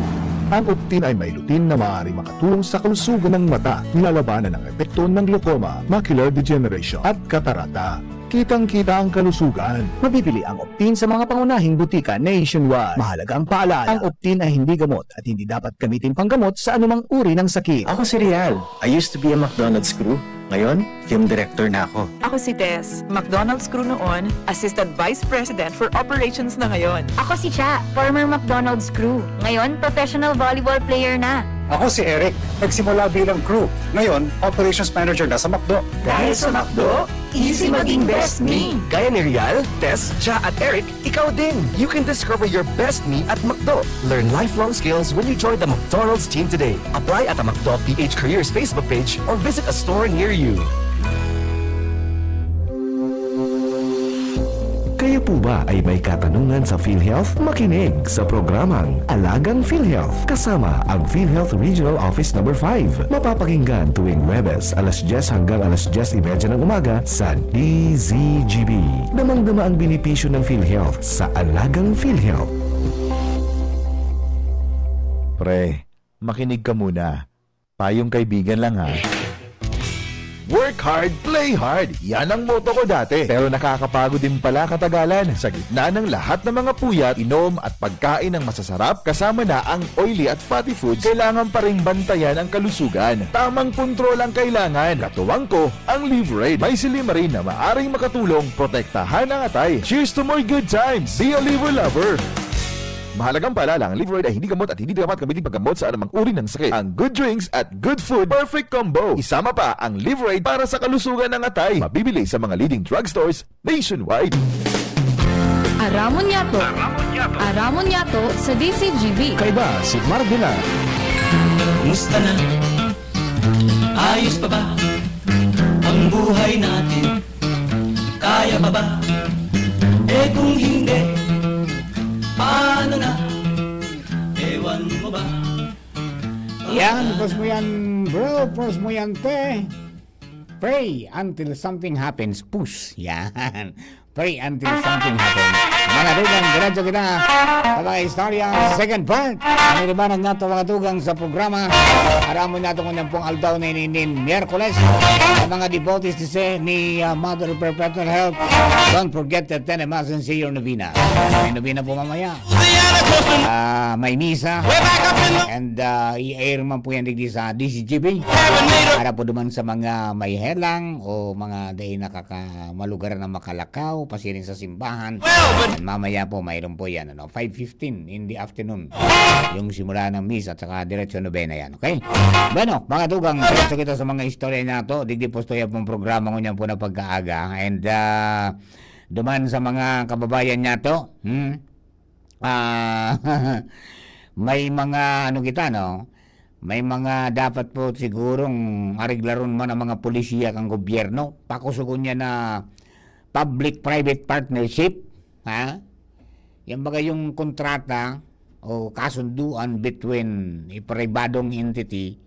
Ang Optin ay may lutein na maaaring makatulong sa kalusugan ng mata, nilalabanan ang epekto ng glaucoma, macular degeneration, at katarata. Kitang-kita ang kalusugan. Mabibili ang Optin sa mga pangunahing butika nationwide. Mahalagang paalala, ang Optin ay hindi gamot at hindi dapat gamitin panggamot sa anumang uri ng sakit. Ako si Rial. I used to be a McDonald's crew. Ngayon, film director na ako. Ako si Tess, McDonald's crew noon, Assistant Vice President for Operations na ngayon. Ako si Cha, former McDonald's crew, ngayon professional volleyball player na. Ako si Eric, nagsimula bilang crew, ngayon operations manager na sa McDo. Dahil sa McDo, Easy maging best me. Gaya ni Rial, Tess, Cha at Eric, ikaw din. You can discover your best me at McDo. Learn lifelong skills when you join the McDonald's team today. Apply at a McDo P H Careers Facebook page or visit a store near you. Kayo po ba ay may katanungan sa PhilHealth? Makinig sa programang Alagang PhilHealth kasama ang PhilHealth Regional Office Number five. Mapapakinggan tuwing Huwebes, alas dyes hanggang alas dyes y media ng umaga sa D Z G B. Damang-dama ang benepisyo ng PhilHealth sa Alagang PhilHealth. Pre, makinig ka muna. Payong kaibigan lang, ha. Work hard, play hard. Yan ang motto ko dati. Pero nakakapagod din pala katagalan. Sa gitna ng lahat ng mga puyat, inom at pagkain ng masasarap, kasama na ang oily at fatty foods, kailangan pa ring bantayan ang kalusugan. Tamang kontrol ang kailangan. Katuwang ko, ang Liverade. May silymarin na maaring makatulong protektahan ang atay. Cheers to more good times! Be a Liver Lover! Mahalagang paalala, ang Liverade ay hindi gamot at hindi dapat gamitin paggamot sa anumang uri ng sakit. Ang good drinks at good food, perfect combo. Isama pa ang Liverade para sa kalusugan ng atay. Mabibili sa mga leading drugstores nationwide. Aramon Yato. Aramon Yato sa D C G B. Kaiba si Marvila. Kumusta na? Ayos pa ba ang buhay natin? Kaya pa ba? Eh kung hindi, paano na? Ewan mo ba? Yan, pause mo yan, bro. Pause mo yan, te. Pray until something happens. Push. Yan. Pray until something happens. Mga dugang, diretso kita sa mga istorya. Second part. Ang iribanan nga to, mga dugang, sa programa. Aramon nato ngunyan pong aldaw na ininin, Miyerkules. Sa mga devotees ni, se- ni uh, Mother Perpetual Help, don't forget to attend and say your novena. May novena po mamaya. Ah, may misa. And uh, i-air man po yan digdi sa D C G B. Para po duman sa mga may helang o mga dai nakakamalugar na makalakaw, pasiring sa simbahan. And mamaya po, mayroon po yan, ano, five fifteen in the afternoon. Yung simula ng misa at saka diretso nobena yan, okay? Bueno, mga dugang, diretso kita sa mga istorya na to. Digdi po stoya pong programa ngunyan po na pagkaaga. And uh, duman sa mga kababayan niya to, hmm? Ah, may mga ano kita, no? May mga dapat po sigurong areglaron man ang mga polisiya kan gobyerno. Pakusugon niya na public-private partnership, ha? Yan baga yung kontrata o kasunduan between pribadong entity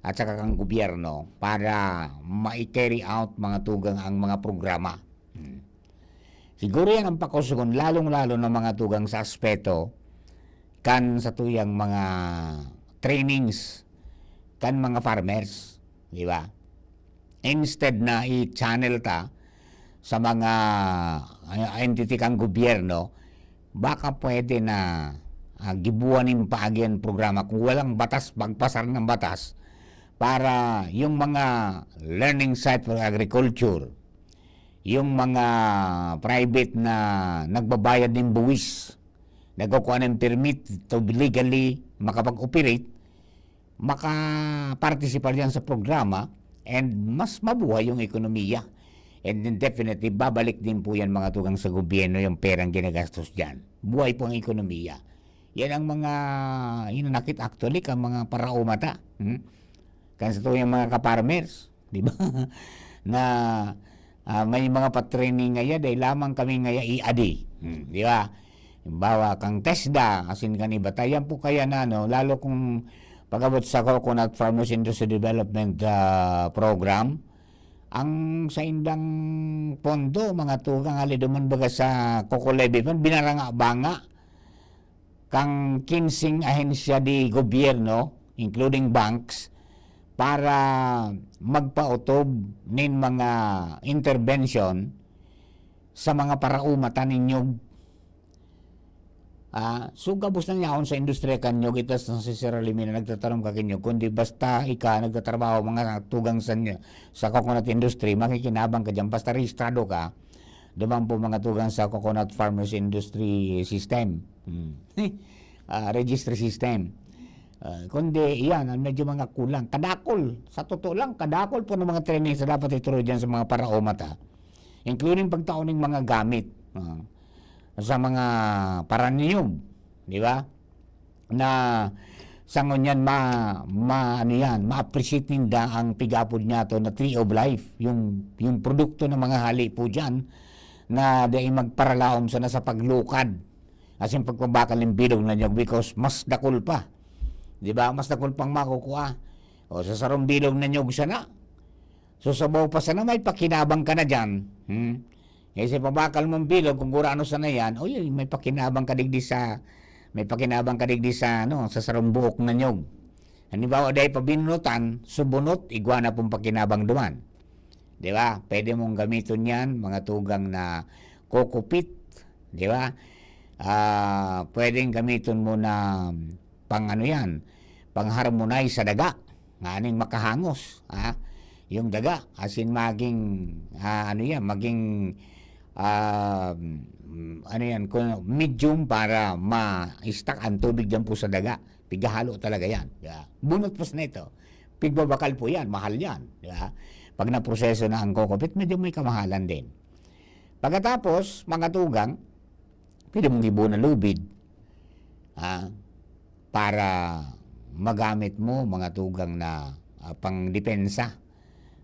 at saka kang gobyerno para ma-carry out mga tugang ang mga programa. Hmm. Siguro yan ang pakusugon, lalong-lalo na mga tugang sa aspeto kan sa tuyang mga trainings kan mga farmers, di ba? Instead na i-channel ta sa mga ah, entity kang gobyerno, baka pwede na ah, gibuan nin paagi an programa kung walang batas, magpasar ng batas para yung mga learning site for agriculture, yung mga private na nagbabayad ng buwis, nagkukuha ng permit to legally makapag-operate, makapartisipar diyan sa programa and mas mabuhay yung ekonomiya. And then definitely, babalik din po yan mga tugang sa gobyerno yung perang ginagastos dyan. Buhay po ang ekonomiya. Yan ang mga hinanakit actually kan mga paraomata. Hmm? Kan sa tuyang mga kaparmers, di ba? Na ah, may mga pa-training ngaya, dahil lamang kami ngaya iadi. Hmm, di ba? Halimbawa, kang TESDA, asin kan iba. Tayan po kaya na, no? Lalo kung pag-abot sa Coconut Farmers Industry Development ah, Program, ang saindang pondo, mga tugang, hali duman baga sa Coco Levy Fund, binaranga-banga kang kinsing ahensya di gobyerno, including banks, para magpaotob nin mga intervention sa mga paraumatan nin nyog. Ah, so gabos na yaon sa industriya kan nyog, itas na si Sir Alimina nagtatanom ka kan nyog, kundi basta ika nagtatrabaho mga tugang sa, sa coconut industry, makikinabang ka dyan, basta rehistrado ka, duman po mga tugang sa Coconut Farmers Industry System. Hmm. Ah, registry system. Ah, kundi, iyan, ang medyo mga kulang. Kadakol, sa totoo lang, kadakol po ng mga training sa dapat ituro dyan sa mga paraomat, ha. including pagtao ning mga gamit, ah, sa mga paraniyog, di ba? Na sa ngunyan ma-, ma-, ano yan, ma-appreciate ninda ang pigapod niya to na Tree of Life, yung, yung produkto ng mga hali po dyan na dai magparalaom sana sa paglukad. As in, pagpabakal ng bilog na niyog because mas dakul pa. Di ba? Mas dakul pang makukuha. O, sa sarong bilog na niyog sana, so, sabaw pa sana may pakinabang ka na dyan. Hmm? Eh, sa pabakal mong bilog, kung gurano sana yan, o yun, may pakinabang ka digdi sa, may pakinabang ka digdi sa, ano, sa sarong buok na niyog. Halimbawa, dahil pa binunutan, subunot, igwa na pong pakinabang duman. Di ba? Pwede mong gamiton yan, mga tugang na coco pit. Di ba? Ah, pwedeng gamiton mo na pang ano yan, pang harmonize sa daga. Nganing makahangos, ha? Yung daga, as in maging, ah, ano yan, maging, ah, mm, ano yan, kung medium para ma-stack ang tubig dyan po sa daga. Pigahalo talaga yan. Yeah. Bunot pas na ito. Pigbabakal po yan, mahal yan. Di ba? Pag naproseso na ang coco pit, medyo may kamahalan din. Pagkatapos, mga tugang, pwede mong ibo na lubid. Ah, para magamit mo, mga tugang na, ah, pangdepensa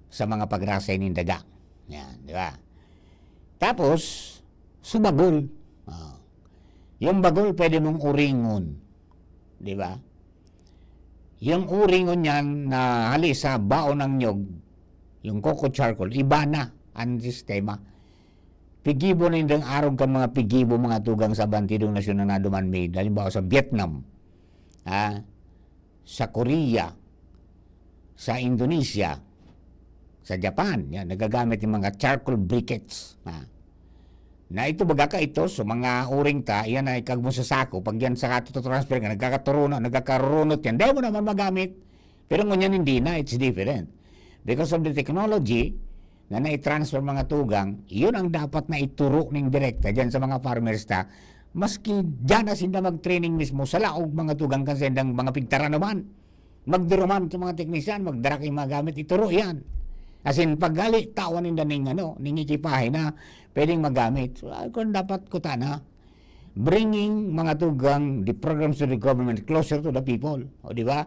sa mga pagrasay nin daga. Yan, di ba? Tapos, subagol. Ah, yung bagol, pwede mong uringon. Di ba? Yung uringon niyan na hali sa baon ng nyog, yung coco charcoal, iba na ang sistema. Pigibo na yung arog kan mga pigibo, mga tugang sa bantidong nasyon na naduman made. Halimbawa sa Vietnam, ha? Sa Korea, sa Indonesia, sa Japan, yan, nagagamit yung mga charcoal briquettes. Ha? Na ito, baga ka ito, so mga uring ta, yan ay kagmo sa sako, pag yan sa katuto-transfer ka, nagkakaturunot, nagkakarurunot yan, dahil mo naman magamit. Pero ngunyan hindi na, it's different. Because of the technology na nai-transfer mga tugang, yun ang dapat na ituro ning direkta dyan sa mga farmers ta. Maski dyan na sinda mag-training mismo sa laog mga tugang kan sendang mga pigtaranuman. Magduruman sa mga teknisyan, magdara kay mga gamit, ituro yan. As in, paggali, tawan ninda ning, ano, ning ekipahe na pwedeng magamit. So, ah, kung dapat kutana, bringing mga tugang, the programs of the government closer to the people. O, di ba?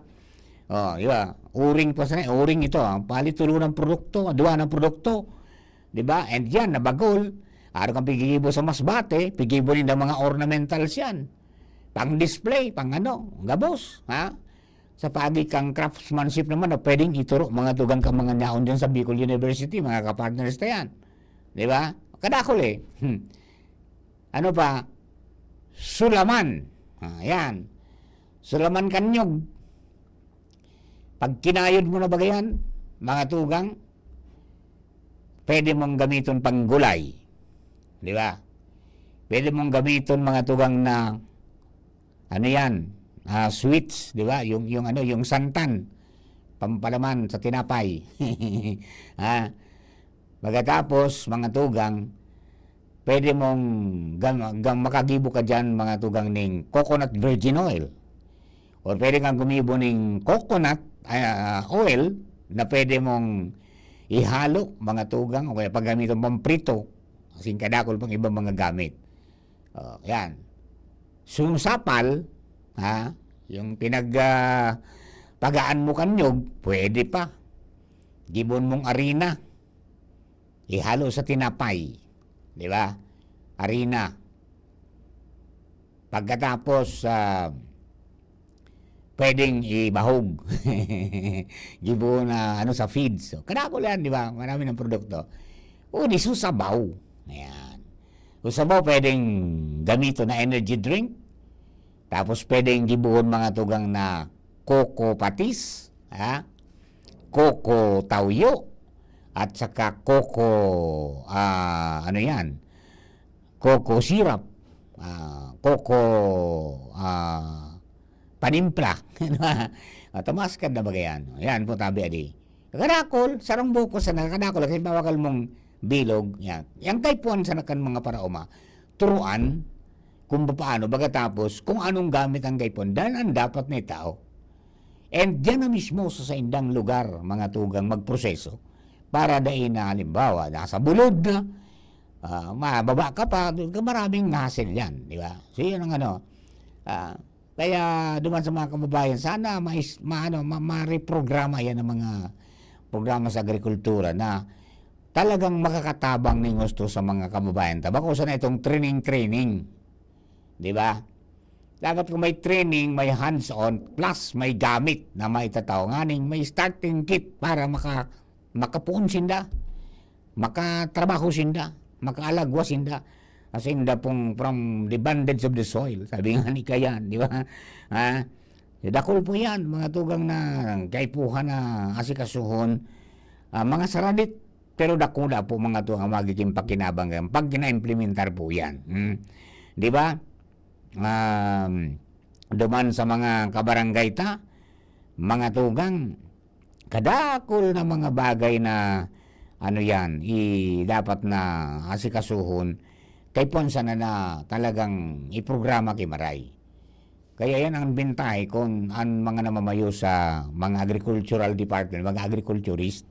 O, di ba? Uring pa sa, uring ito, ang pali tulo ng produkto, duwa ng produkto. Di ba? And yan, nabagol. Araw kang pigigibo sa Masbate, pigibo ninda mga ornamentals yan. Pang display, pang ano, gabos, ha? Sa paagi kang craftsmanship naman na pwedeng ituro mga tugang ka mga naon dyan sa Bicol University, mga kapartners na yan. Di ba? Kadakol eh. Hmm. Ano pa? Sulaman. Ah, yan. Sulaman kan nyog. Pag kinayod mo na ba yan, mga tugang, pwede mong gamiton pang gulay. Di ba? Pwede mong gamiton mga tugang na, ano yan, ah, sweets, di ba? Yung, yung ano, yung santan, pampalaman sa tinapay. Ha? Pagkatapos, mga tugang, pwede mong gam-, gam-, makagibo ka dyan, mga tugang ning coconut virgin oil. Or pwede kang gumibo ning coconut, ah, oil na pwede mong ihalo, mga tugang, o kaya paggamiton pang prito. As in, kadakol pang ibang mga gamit. O, yan. Sumusapal, ha? Yung pinag, ah, pagaan mo kan nyog, pwede pa. Gibon mong arina. Ihalo sa tinapay. Di ba? Arina. Pagkatapos, ah, pwedeng ibahog. Gibo na, ano, sa feeds. So, kadakol yan, di ba? Marami ng produkto. O, di susabaw. Ayan. Yung sabaw, pwedeng gamiton na energy drink. Tapos, pwedeng gibohon mga tugang na coco patis, ha? Coco tawyo, at saka coco, ah, ano yan? Coco syrup, ah, coco, ah, panimpla. Matamas ka na ba yan? Yan po, tabi adi. Kadakol, sarong buko sa nakakadakol, kasi bawakal mong bilog. Yan. Yang kaipuhan sa nakan mga paraoma, turuan kung paano, pagkatapos kung anong gamit ang kaipuhan. Dan ang dapat na itao. And diyan na mismo sa saindang lugar, mga tugang magproseso. Para dai na, halimbawa, nasa bulod na, Ah, mababa ka pa, doon ka, maraming hassle yan, di ba? So, yun ang ano. Ah, kaya duman sa mga kababayan, sana mais-, ma-, ano, ma-, mareprograma yan ang mga programa sa agrikultura na talagang makakatabang ning husto sa mga kababayan ta. Bako sana itong training-training, di ba? Dapat kung may training, may hands-on, plus may gamit na maitataw. Nganing may starting kit para maka-, makapuon sinda, makatrabaho sinda, makaalagwa sinda. Kasi inda pong from the bondage of the soil, sabi nga ni Kayan, di ba? Ha? Dakul po yan, mga tugang na kaipuhan na asikasuhon, ah, mga saradit, pero dakula po mga tugang ang magiging pakinabang yan pag na-implementar po yan. Hmm? Di ba? Um, duman sa mga kabarangay ta, mga tugang, kadakul na mga bagay na ano yan, i-, dapat na asikasuhon, kay puwan sana na talagang iprograma ki maray. Kaya yan ang bentahe kun an mga namamayo sa mga agricultural department, mga agriculturist,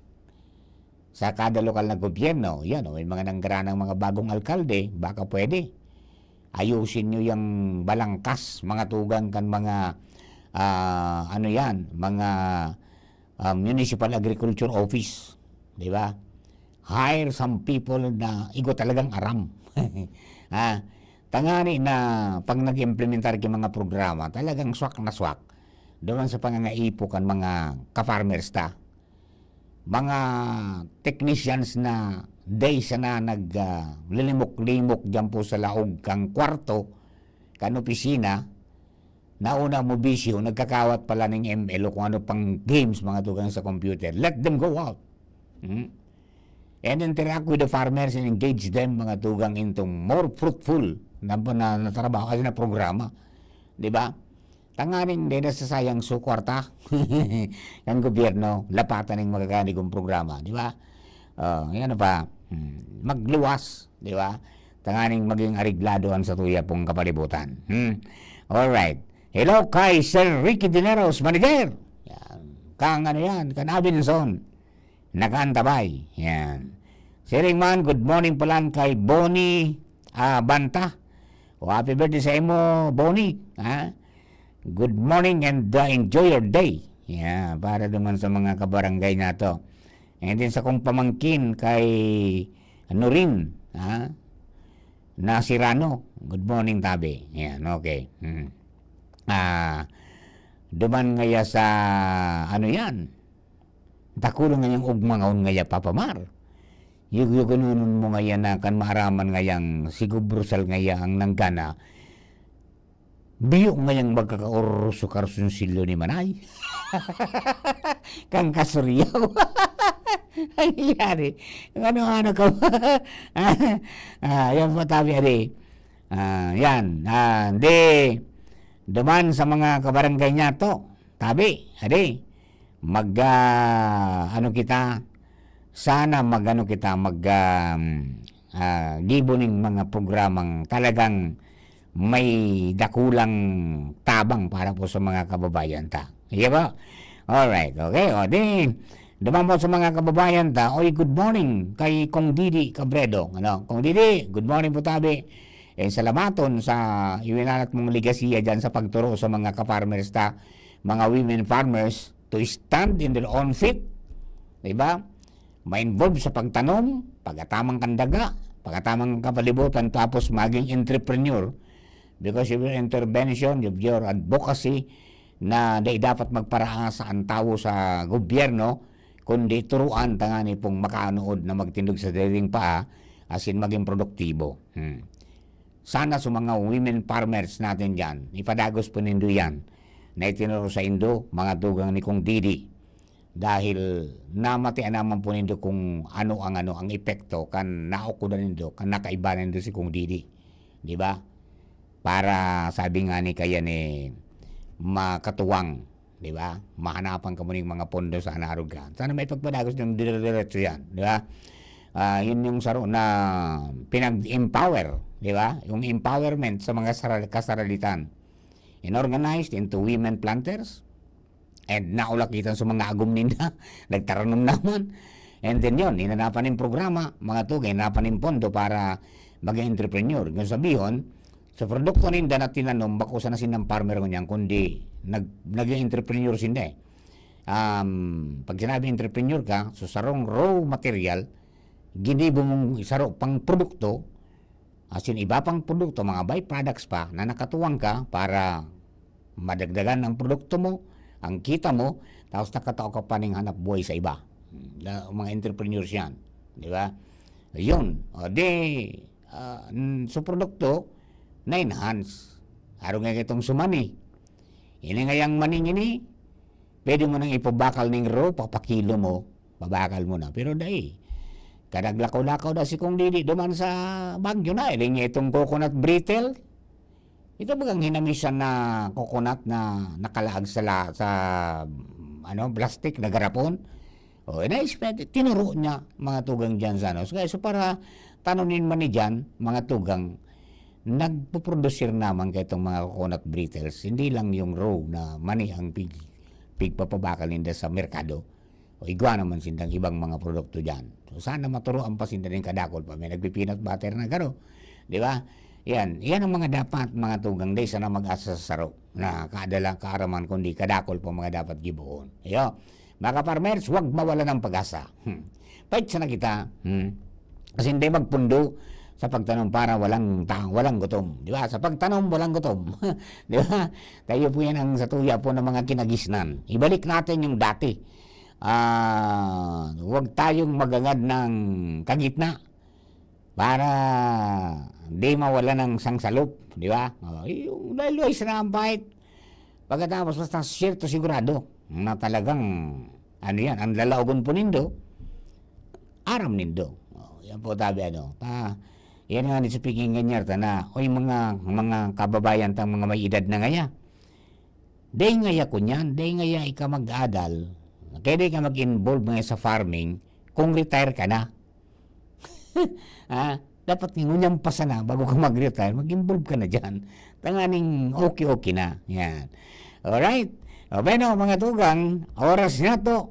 sa kada lokal na gobyerno, yan, o, may mga nanggaranang mga bagong alkalde, baka pwede. Ayusin nyo yang balangkas, mga tugang kan mga, ah, ano yan, mga, ah, municipal agriculture office, di ba? Hire some people na igwa talagang aram. Ah, tangani na pag nag-implementar ki mga programa, talagang swak na swak. Duman sa pangangaipo kan mga ka-farmers ta. Mga technicians na day sana nag, ah, lilimok-limok diyan po sa laog kang kwarto, kan opisina, nauna mo bisyo, nagkakawat pala ning M L o kung ano pang games, mga tugang, sa computer. Let them go out. Hmm? And interact with the farmers and engage them, mga tugang, into more fruitful na, na, na trabaho, ay, na programa. Di ba? Tanganing di nasasayang su kwarta kan gobyerno, lapatan ning magagani kong programa, di ba? Oh, yan pa. Hmm. Magluwas, di ba? Tanganing maging areglado ang satuya pong kapalibutan. Hmm. Alright. Hello kay Sir Ricky Dineros, manager. Yan. Kang ano yan, kan Abenson. Nakaantabay. Yan. Siring man, good morning palan kay Bonnie, ah, Banta. O, happy birthday sa imo, Bonnie. Ha? Good morning and, uh, enjoy your day. Yeah, para naman sa mga kabarangay nato. And then sa kong pamangkin kay Norin, ha? Na si Rano. Good morning, tabi. Yan, okay. Hmm. Ah, duman ngaya sa, ano yan? Dakul ngayang ugmangon ngaya, Papa Mar. Yugyugunonon mo ngaya na kan maaraman ngayang si Gubrusal ngaya ang nanggana. Biyo ngayang magkakaoroso karsunsilyo ni Manay. Kan kasuryaw. Ang nangyari. Ano, ano ka? Ah, yan po, tabi, adi. Ah, yan. Ah, di, duman sa mga kabarangay niya to. Tabi, adi. Mag, ah, ano kita, sana mag, ano kita, mag, ah, ah, gibo ning mga programang talagang may dakulang tabang para po sa mga kababayan ta. Iya ba? Alright, okay. O, di, duman po sa mga kababayan ta. Oy, good morning kay Kong Didi Cabredo. Ano? Kong Didi, good morning po, tabi. Eh, salamaton sa iwinalat mong legasiya dyan sa pagturo sa mga ka-farmers ta, mga women farmers, to stand in their own feet. Di ba? Ma-involve sa pagtanom, pag-ataman kan daga, pag-ataman kan kapalibutan, tapos maging entrepreneur. Because of your intervention, of your advocacy, na dai dapat magparaasa an tawo sa gobyerno, kundi turuan tangani pong makanuod na magtindog sa sariling paa, asin maging produktibo. Hmm. Sana sa mga women farmers natin dyan, ipadagos po nindo yan na itinuro sa indo, mga dugang ni Kong Didi. Dahil namatian naman po nindo kung ano ang, ano, ang epekto kan naukudan nindo, kan nakaiba nindo si Kong Didi. Di ba? Para, sabi nga ni kaya ni, makatuwang, di ba? Mahanapan kamo ning mga pondo sa Hanarog ka. Sana may pagpadagos ng dire-diretso yan, di ba? Ah, yun yung saro na pinag-empower, di ba? Yung empowerment sa mga sara-, kasaralitan. Inorganized into women planters, and naulakitan sa mga agom ninda, nagtaranom naman. And then yun, hinanapan ng programa, mga tugang, hinanapan ng pondo para maging entrepreneur. Yung sabihon, sa produkto ninda na tinanom, bako sana sindang farmer ngunyan, kundi nag-, naging entrepreneur sinda eh. Um, pag sinabi entrepreneur ka, so sarong raw material, ginibo mong saro pang produkto, as in, iba pang produkto, mga byproducts pa, na nakatuwang ka para madagdagan ang produkto mo, ang kita mo, tapos nakatao ka pa ning hanap buhay sa iba. Na, mga entrepreneurs yan. Di ba? Yun. O di, ah, n-, so produkto, na-enhance. Araw nga itong sumani. Ini ngayang maning ini, pwede mo nang ipabakal ning raw, papakilo mo, babakal mo na. Pero dai, kadaglakaw-lakaw na si Kong Didi duman sa Baguio na, iling niya itong coconut brittle. Ito bagang hinamisan na coconut na nakalaag sa la-, sa, ano, plastic na garapon. O, ina-expect, tinuro niya mga tugang dyan sa ano. So, kaya, so para tanonin man ni dyan, mga tugang, nagpuprodusir naman kaitong mga coconut brittles. Hindi lang yung raw na mani ang pig-, pigpapabakal ninda sa merkado. O igwa naman sindang ibang mga produkto dyan. So, sana maturuan pa sinda nin kadakol pa. May nagpi-peanut butter na garo. Di ba? Yan. Yan ang mga dapat, mga tugang. Di sana mag-asa sa saro na kada lang kaaraman, kundi kadakol pa mga dapat gibohon. Ayo. Mga farmers, huwag mawala ng pag-asa. Hmm. Pait sana kita. Hmm. Kasi hindi magpundo sa pagtanom para walang ta-, walang gutom. Di ba? Sa pagtanom, walang gutom. Di ba? Tayo po yan ang sa tuya po ng mga kinagisnan. Ibalik natin yung dati. Ah, huwag tayong magangad ng kagitna para di mawala ng sangsalop, di ba? Oh, yung dahil luway sana ang pait. Pagkatapos, basta siyerto, sigurado na talagang, ano yan, ang lalaogon po nindo, aram nindo. Oh, yan po, tabi, ano. Ta, yan nga ni speaking ganyan, ta na, oy, mga, mga kababayan tang mga may edad na ngaya. Dai ngaya kunyan, dai ngaya ika mag-adal, kaya dai ka mag-involve ngaya sa farming kung retire ka na. Ha? Dapat ngunyan pa sana, bago ka mag-retire, mag-involve ka na dyan. Tanganing okay-okay na. Yan. Alright. O, bueno, mga tugang, oras na to.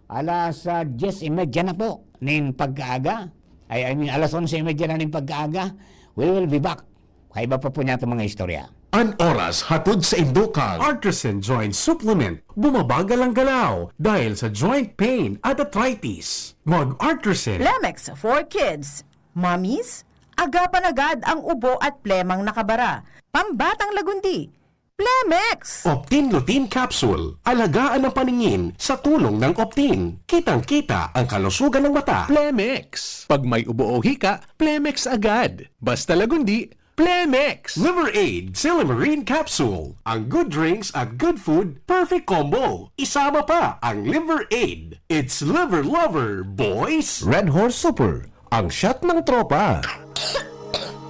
Alas, ah, diyes y media na po nin pagkaaga. Ay, I mean, alas onse y media na nin pagkaaga. We will be back. Kaiba pa po niya itong mga istorya. An oras hatod sa indukan. Artisan Joint Supplement. Bumabagal ang galaw dahil sa joint pain at arthritis. Mag Artisan. Plemex for Kids. Mommies, agapan agad ang ubo at plemang nakabara. Pambatang lagundi. Plemex! Optin Lutein Capsule. Alagaan ang paningin sa tulong ng Optin. Kitang-kita ang kalusugan ng mata. Plemex. Pag may ubo o hika, Plemex agad. Basta lagundi, Plemex! Liver Aid Silymarin Capsule. Ang good drinks at good food, perfect combo. Isama pa ang Liver Aid. It's Liver Lover, boys! Red Horse Super, ang shot ng tropa.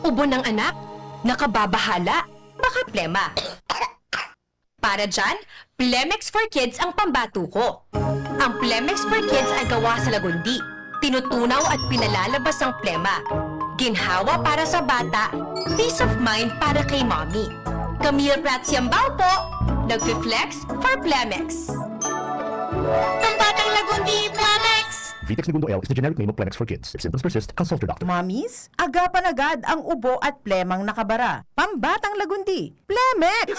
Ubo ng anak? Nakababahala? Baka plema. Para dyan, Plemex for Kids ang pambato ko. Ang Plemex for Kids ay gawa sa lagundi. Tinutunaw at pinalalabas ang plema. Ginhawa para sa bata, peace of mind para kay mommy. Camille Prats Yambao po, nagfi-flex for Plemex. Pambatang lagundi, Plemex! Vitex Negundo L is the generic name of Plemex for Kids. If symptoms persist, consult your doctor. Mommies, agapan agad ang ubo at plemang nakabara. Pambatang lagundi, Plemex!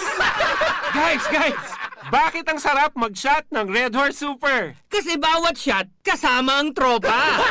Guys, guys! Bakit ang sarap mag-shot ng Red Horse Super? Kasi bawat shot, kasama ang tropa!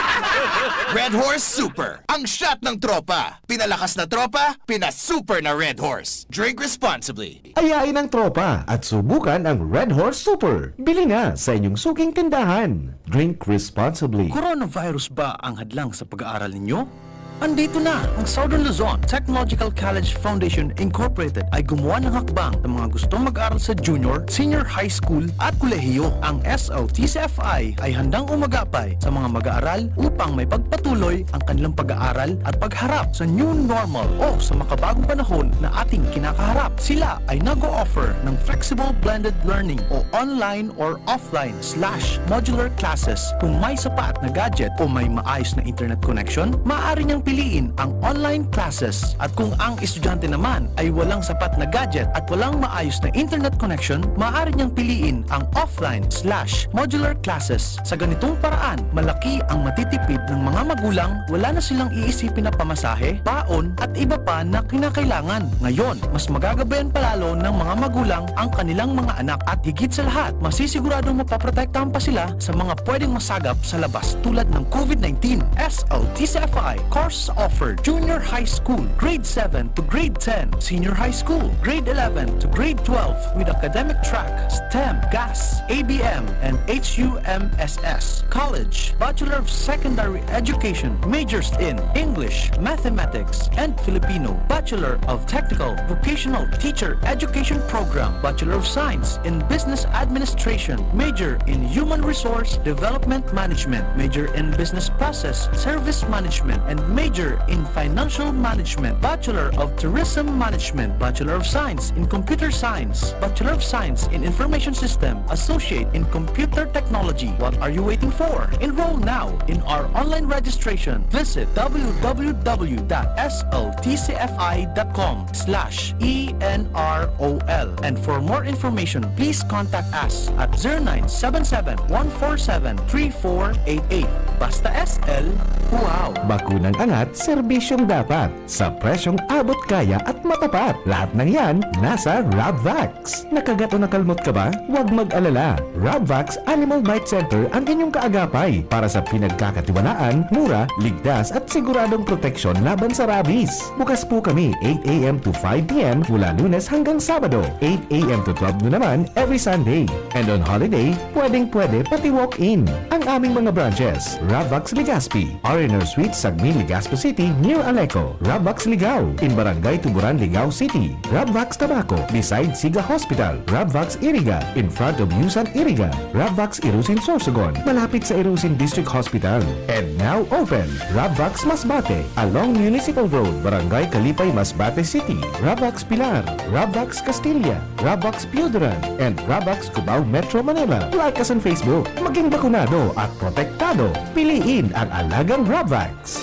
Red Horse Super, ang shot ng tropa. Pinalakas na tropa, pinasuper na Red Horse. Drink responsibly. Ayain ang tropa at subukan ang Red Horse Super. Bili na sa inyong suking tindahan. Drink responsibly. Coronavirus ba ang hadlang sa pag-aaral ninyo? Andito na ang Southern Luzon Technological College Foundation Incorporated ay gumawa ng hakbang sa mga gustong mag-aral sa junior, senior high school at kolehiyo. Ang S L T C F I ay handang umagapay sa mga mag-aaral upang may pagpatuloy ang kanilang pag-aaral at pagharap sa new normal o sa makabagong panahon na ating kinakaharap. Sila ay nag-o-offer ng flexible blended learning o online or offline slash modular classes. Kung may sapat na gadget o may maayos na internet connection, maaari niyang piliin ang online classes. At kung ang estudyante naman ay walang sapat na gadget at walang maayos na internet connection, maaari niyang piliin ang offline slash modular classes. Sa ganitong paraan, malaki ang matitipid ng mga magulang, wala na silang iisipin na pamasahe, baon, at iba pa na kinakailangan. Ngayon, mas magagabayan pa lalo ng mga magulang ang kanilang mga anak at higit sa lahat, masisiguradong mapoprotektahan pa sila sa mga pwedeng masagap sa labas tulad ng COVID nineteen. S L T C F I course offer: junior high school, grade seven to grade ten, senior high school, grade eleven to grade twelve, with academic track, STEM, GAS, A B M, and H U M S S. College, Bachelor of Secondary Education, majors in English, Mathematics, and Filipino, Bachelor of Technical Vocational Teacher Education Program, Bachelor of Science in Business Administration, major in Human Resource Development Management, major in Business Process Service Management, and major in Financial Management, Bachelor of Tourism Management, Bachelor of Science in Computer Science, Bachelor of Science in Information System, Associate in Computer Technology. What are you waiting for? Enroll now in our online registration. Visit w w w dot s l t c f i dot com slash e n r o l. And for more information, please contact us at zero nine seven seven, one four seven, three four eight eight. Basta S L, wow! Bakunang angat, serbisyong dapat. Sa presyong abot kaya at matapat. Lahat ng yan, nasa Rabvax. Nakagat o nakalmot ka ba? Huwag mag-alala. Rabvax Animal Bite Center ang inyong kaagapay para sa pinagkakatiwalaan, mura, ligtas at siguradong proteksyon laban sa rabies. Bukas po kami eight a m to five p m mula Lunes hanggang Sabado, eight a m to twelve noon naman every Sunday. And on holiday, pwedeng-pwede pati walk-in. Ang aming mga branches, Rabvax Legazpi, R and R Suite, Sagmin, Legazpi City, near Aleco. Rabvax Ligao, in Barangay Tuburan, Ligao City. Rabvax Tabaco, beside Siga Hospital. Rabvax Iriga, in front of Yusan Iriga. Rabvax Irusin Sorsogon, malapit sa Irusin District Hospital. And now open, Rabvax Masbate, along Municipal Road, Barangay Kalipay, Masbate City. Rabvax Pilar, Rabvax Castilla, Rabvax Pioduran, and Rabvax Cubao, Metro Manila. Like us on Facebook. Maging bakunado at protektado. Piliin ang alagang Rabvax.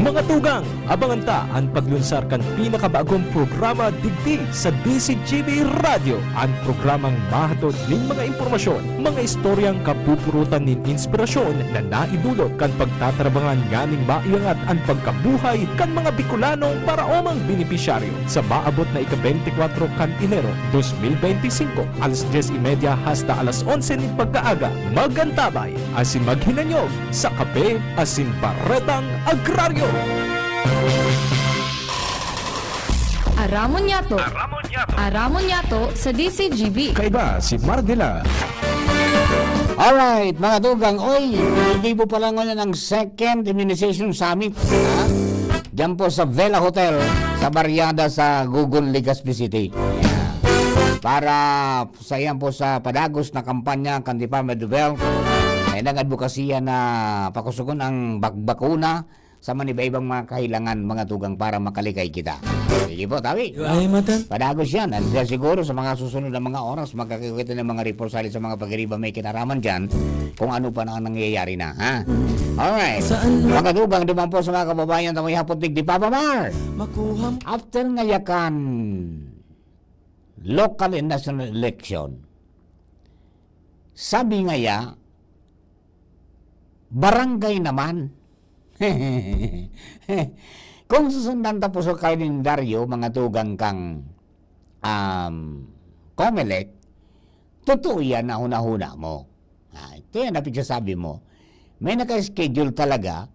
Mga tugang, abangan ta an paglunsar kan pinakabagong programa digdi sa D C G B Radyo, an programang mahatod nin mga impormasyon, mga istoryang kapupurutan nin inspirasyon na naidulot kan pagtatrabangan nganing maiangat an pagkabuhay kan mga Bicolanong paraomang benepisyaryo. Sa maabot na ika-beintikwatro kan Enero, dos mil beintisinko, alas dyes y media hasta alas onse nin pagkaaga, mag-antabay asin maghinanyog sa Kape asin Baretang Agraryo. Aramon niyato. Aramon niyato. Aramon niyato sa D C G B. Kaiba si Mardila. Alright, mga tugang, oy, hindi po pala ngayon ang second immunization summit, ha? Diyan po sa Vela Hotel, sa Barriada, sa Gugon, Legazpi City. Yeah. Para sa iyan po sa padagos na kampanya kan Department of Health, ay nag-adbokasya na pakusugon ang bak-, bakuna sa manibaibang mga kahilangan, mga tugang, para makalikay kita. Sige po, tabi. Ay, matan. Padagos yan. And, uh, siguro sa mga susunod na mga oras, magkakita ng mga report sa mga pag-iriba may kinaraman dyan, kung ano pa na ang nangyayari na, ha? Alright. Saan na? Mga tugang, duman po sa mga kababayan, tamay hapot, digdi, Papa Mar. Makuha mo. After ngayakan local and national election, sabi ngaya, barangay naman. Kung susundan ta po sa kalendaryo, mga tugang kang, um, Comelec, totoo yan na huna-huna mo. Ah, ito yan na pigsasabi mo. May naka-schedule talaga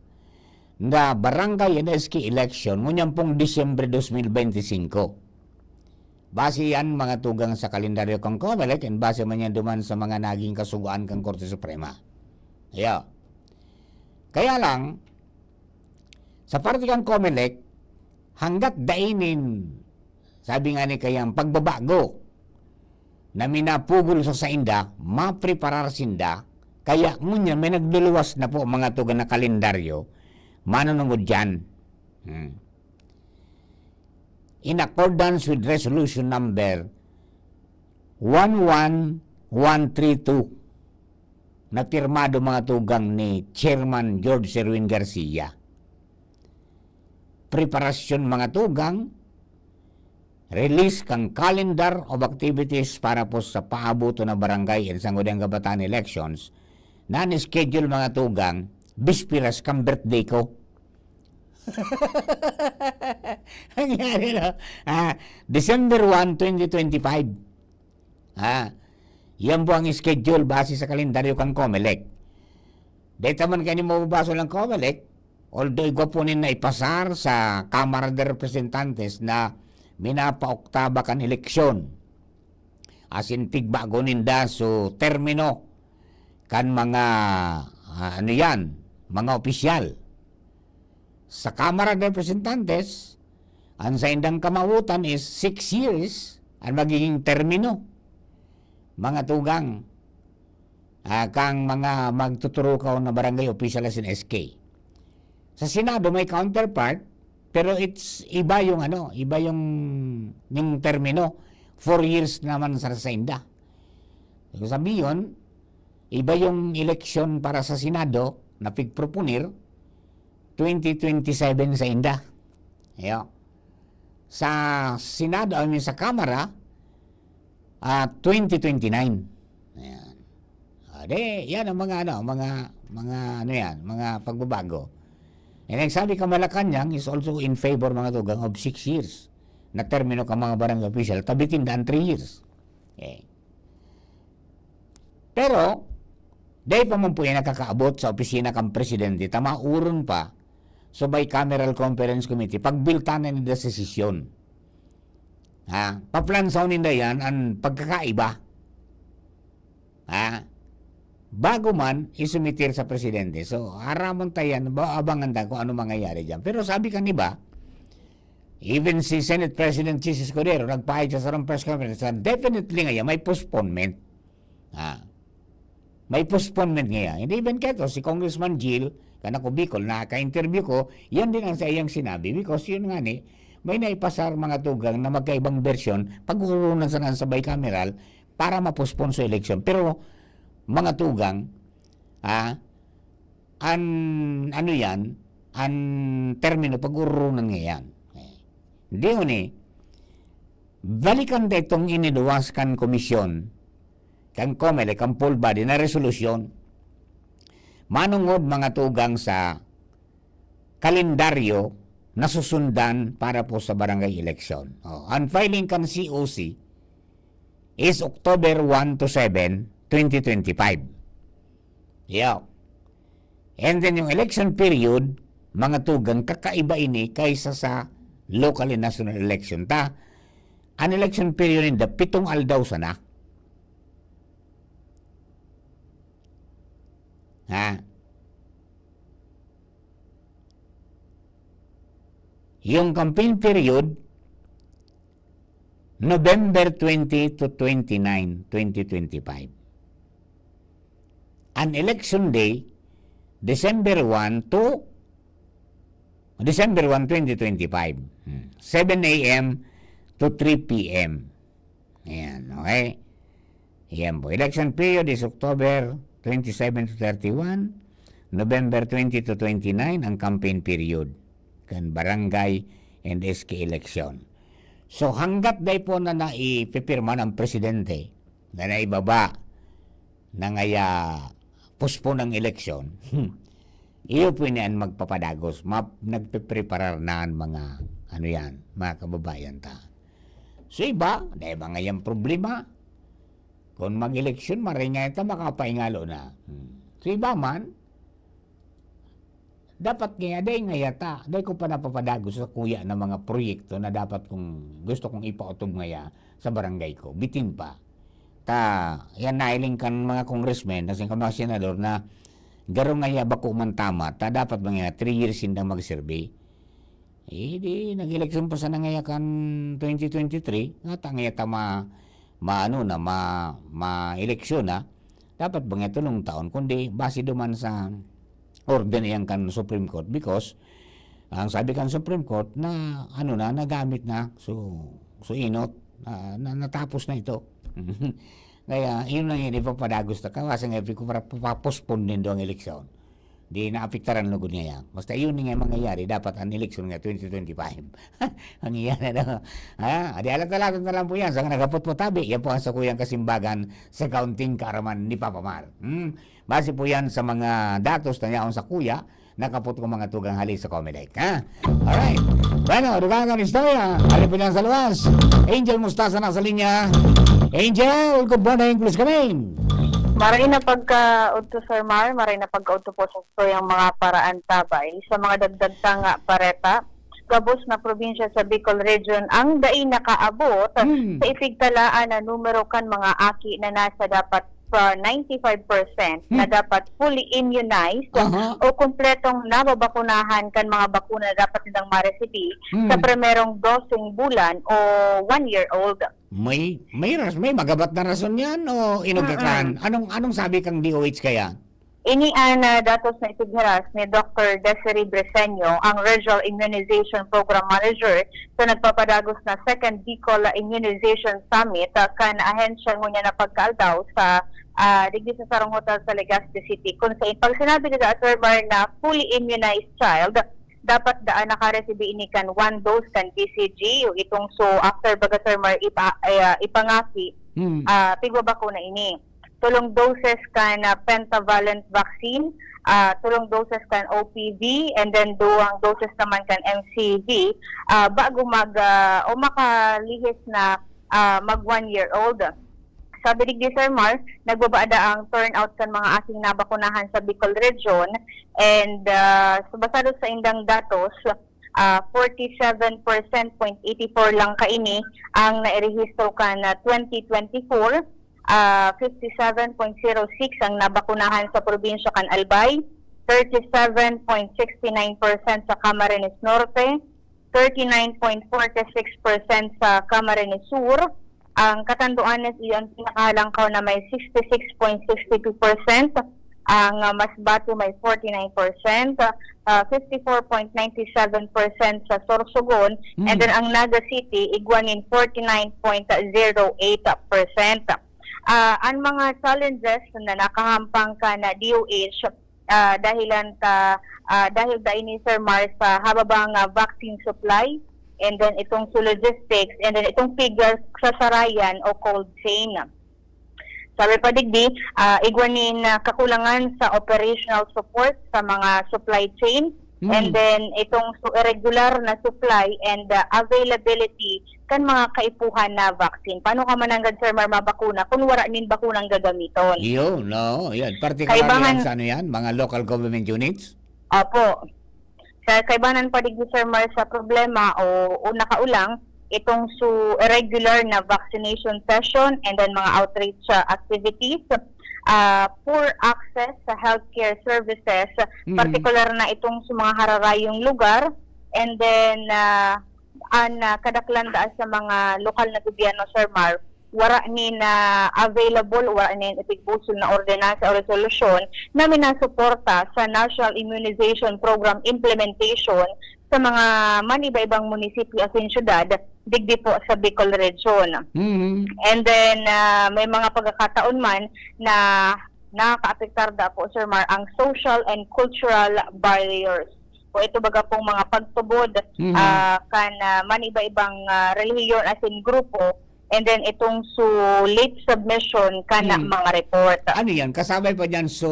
na barangay and S K election ngunyan pong Disyembre dos mil beintisinko. Base yan, mga tugang, sa kalendaryo kan Comelec and base man yan duman sa mga naging kasugoan kan Korte Suprema. Ayo. Kaya lang, sa parte kan Comelec, hanggat dai nin, sabi nga ni kayang pagbabago na minapugol sa sainda, mapreparar sinda, kaya ngunyan may nagluluwas na po, mga tugang, na kalendaryo, manunungod dyan. Hmm. In accordance with Resolution Number one one one three two, na pirmado, mga tugang, ni Chairman George Erwin Garcia. preparasyon, mga tugang, release kan calendar of activities para po sa paaboton na barangay and sangguniang kabataan elections na an schedule, mga tugang, bisperas kan birthday ko. Nangyari, no? Ah, December one, twenty twenty-five. Ah, yan po ang schedule base sa kalendaryo kan Comelec. Deta man kayo mababasa ng Comelec, although igwa po nin naipasar sa Kamara de Representantes na minapaoktaba kan eleksyon. Asin tigbago ninda so termino kan mga, ah, ano yan, mga opisyal. Sa Kamara de Representantes, ang saindang kamawotan is six years ang magiging termino. Mga tugang, ah, kang mga magtuturukaw na barangay official asin S K. Sa Senado may counterpart, pero it's iba yung ano, iba yung, yung termino. Four years naman sa, sa inda. Ibig sabihin, iba yung eleksyon para sa Senado na pigproponer, twenty twenty-seven sa inda. Ayo. Sa Senado, I mean, sa Kamara, ah, twenty twenty-nine. Ayan. Ah, de, yan ang mga, ano, mga, mga, ano yan, mga pagbabago. And ang sabi ka, Malacanang is also in favor, mga tugang, of six years na termino ka mga barangay official, tabitin daan three years. Okay. Pero, dai pa man po yan nakakaabot sa opisina kan presidente, ta mauron pa sa bicameral conference committee, pagbiltanan ninda sa sesyon. Ha? Paplansaw ninda yan, ang pagkakaiba. Ha? Bago man, isumitir sa presidente. So, aramon ta yan, ba-, abangan ta kung ano mangyayari dyan. Pero sabi kan iba, even si Senate President Chiz Escudero, nagpahayag siya sa sarong press conference na definitely ngayon, may postponement. Ah, may postponement ngayon. Hindi even keto, si Congressman Jil, kan ako Bicol, nakaka-interview ko, yan din ang sa iyang sinabi. Because yun nga ni, may naipasar mga tugang na magkaibang bersyon, pag-urunan sana sa bicameral para ma-postpone sa eleksyon. Pero, mga tugang, ah, an, ano yan, an termino pag-urunan nga yan. Eh, di yun eh. Balikan ta itong iniluwas kan komisyon, kan Comelec, kan full body na resolusyon. Manungod mga tugang sa kalendaryo na susundan para po sa barangay election. Oh, ang filing kan C O C is October one to seven, twenty twenty-five. Yeah. And then yung election period, mga tugang, kakaiba ini kaysa sa local and national election. Ta, an election period ninda, pitong aldaw sana. Ha? Yung campaign period, November twenty to twenty-nine, twenty twenty-five. An election day, December one to, December one, twenty twenty-five. Hmm. Seven A M to three P M. Ayan, okay? Ayan po. Election period is October twenty-seven to thirty-one, November twenty to twenty-nine ang campaign period kan barangay and S K election. So, hanggat dai po na naipipirma ng presidente na naibaba na ngaya postpone ang eleksyon, iyo po ini an magpapadagos, map-, nagpepreparar na an mga, ano yan, mga kababayan ta. So, iba, dai ba ngayan problema? Kung mag-eleksyon, maray ngaya ta makapaingalo na. Hmm. So, iba man, dapat ngaya, dai ngaya ta, dai ko pa napapadagos sa kuya na mga proyekto na dapat kong, gusto kong ipautob ngaya sa barangay ko. Bitin pa. Ta, yan nailing kan mga congressmen, na sing mga senador na garo ngaya bako man tama, ta dapat mga three years sindang magserbi. Eh, di, nag-eleksyon pa sana ngaya kan twenty twenty-three, ngata ngaya ta ma-, maano na, ma-, ma-eleksyon na, dapat ba nga tulong taon, kundi base duman sa order na yan kan Supreme Court, because ang sabi kan Supreme Court na, ano na, nagamit na, so, so inot, na, na, natapos na ito. Kaya, yun lang yun, ipapadagos na. Kaya, sa nga, ko para papostpone nindo ang eleksyon. Di naapektaran lugod niya yan. Basta yun nga mangyayari, dapat ang eleksyon nga twenty twenty-five. Ang iyan, ano? Ha? Adi, alat-alatan na lang po yan. Sa nagapot po tabi, yan po ang sakuyang kasimbagan sa kaunting kaaraman ni Papa Mar. Hmm? Base po yan sa mga datos na yaon sa kuya, nakapot ko mga tugang hali sa Comelec, ha? Alright. Bueno, dugang ang istorya. Hali po yan sa luwas. Angel Mustasa na sa linya. Angel, good morning. Please come in. Maray na pagka-udto, Sir Mar. Maray na pagka-udto po sa saktuyang mga paraan tabay. Sa mga dagdag ta nga bareta, gabos na probinsya sa Bicol Region ang dai nakaabot Hmm. sa ipigtalaan na numero kan mga aki na nasa dapat sa ninety-five percent na Hmm. dapat fully immunized Aha. o kumpletong nababakunahan kan mga bakuna na dapat nilang ma-receive Hmm. sa primerong doseng bulan o one year old. May, may ras-, may magabat na rason yan o inugakan? Mm-mm. Anong, anong sabi kang D O H kaya? Ini an, ah, datos na itighiras ni Doctor Desiree Briseño, ang Regional Immunization Program Manager sa nagpapadagos na Second Bicol Immunization Summit, ah, kan ahensya ngunyan na pagkaaldaw sa, ah, digdi sa sarong hotel sa Legazpi City. Kung sa pag sinabi ni Sir Mar na fully immunized child, dapat daan nakaresibi ini kan one dose kan B C G, o itong so after baga, Sir Mar, ipa-, ay, ah, ipangaki, Hmm. ah, pigwabakuna ini. Tulong doses kan, ah, pentavalent vaccine, ah, tulong doses kan O P V, and then duwang doses naman kan M C V, ah, bago mag, ah, o makalihis na, ah, mag one year old. Sabi digdi, Sir Mar, nagbaba ada ang turnout kan mga aking nabakunahan sa Bicol Region, and, ah, so basado sa indang datos, ah, forty-seven percent point eighty-four lang kaini ang nairehistro kan twenty twenty-four, ah, fifty-seven point zero six ang nabakunahan sa probinsya kan Albay, thirty-seven point sixty-nine percent sa Camarines Norte, thirty-nine point forty-six percent sa Camarines Sur. Ang Catanduanes, iyo ang pinakahalangkaw na may sixty-six point sixty-two percent. Ang, ah, Masbate may forty-nine percent, ah, fifty-four point ninety-seven percent sa Sorsogon, and Mm. then ang Naga City, igwa nin forty-nine point zero eight percent. Ah, ang mga challenges na nakahampang kan D O H, ah, dahilan ta, ah, dahil dai ni Sir Mar sa hababang, ah, vaccine supply, and then itong sa logistics, and then itong figure sa sarayan o cold chain. Sabi pa digdi, ah, igwa nin, ah, kakulangan sa operational support sa mga supply chain, Mm. and then itong su-, irregular na supply and, ah, availability kan mga kaipuhan na vaccine. Paano ka mananggad, Sir Mar, mabakuna kung wara nin bakunang gagamiton? Yun, no, yan. Particularly Kaibahan ang sa ano yan, mga local government units? Opo. Sa kaibahan pa digdi, Sir Mar, sa problema o, o nakaulang, itong su irregular na vaccination session and then mga outreach, ah, activities, ah, poor access sa healthcare services, Mm. partikular na itong sa mga hararayong lugar, and then, ah, an, ah, kadaklan daa sa mga lokal na gobyerno, Sir Mar, wara nin, ah, available, wara nin ipigbusol na ordinansa o resolusyon na minasuporta sa National Immunization Program implementation sa mga man iba-ibang munisipyo asin syudad digdi po sa Bicol Region. Mhm. And then, ah, may mga pagkakataon man na nakakaapektar da po, Sir Mar, ang social and cultural barriers. O ito baga pong mga pagtubod, Mhm. ah, kan, ah, man iba-ibang, ah, relihiyon asin grupo, and then itong su late submission kan Hmm. mga report. Ano yan? Kasabay pa dyan su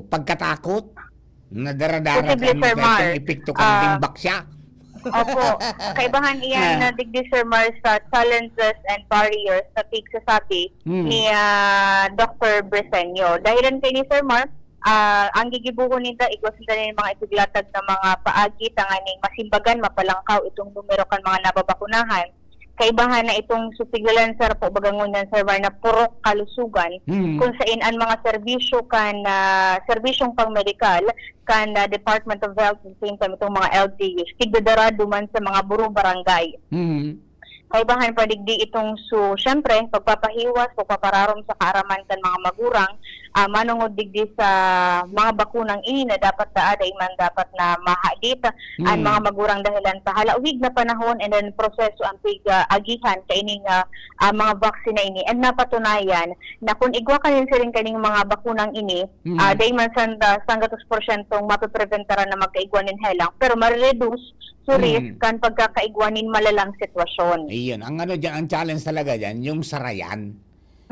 pagkatakot? Nadara-dara Posible, kan Sir Mar. Epekto kan Ah, limbak siya. Opo. Kaibahan iyan Ah. na digdi, Sir Mar, sa challenges and barriers na pigsasabi Hmm. ni, ah, Doctor Bresenio. Dahilan kay ni Sir Mar, ah, ang gigibuhon ninda, igwa sinda nin mga ipiglatag na mga paagi tanganing masimbagan, mapalangkaw itong numero kan mga nababakunahan. Kaibahan na itong susiglalan, Sir, po baga ngunyan, Sir Mar, na purok kalusugan, Hmm. kung sain ang mga serbisyo kan, ah, serbisyong pangmedikal kan, ah, Department of Health, at the same time, itong mga L G Us, tigdadara duman sa mga buro barangay. Hmm. Kaibahan pa digdi itong su-, siyempre, pagpapahiwas, pagpapararom sa kaaraman kan mga magurang, ah, manongod digdi sa mga bakunang ini na dapat daa, dai man dapat na mahadit an Hmm. mga magurang dahelan sa halawig na panahon and then proseso ang pig-, ah, agihan kaining, ah, ah, mga vaccine na ini. And napatunayan na kun igwa ka nin siring kaning mga bakunang ini, Hmm. ah, dai man sanda sanggatos porsyentong mapepreventaran na magkaigwa nin helang, pero mare-reduce so risk Mm. kan pagkakaigwa nin malalang sitwasyon. Iyon. Ang ano diyan, ang challenge talaga diyan, yung sarayan.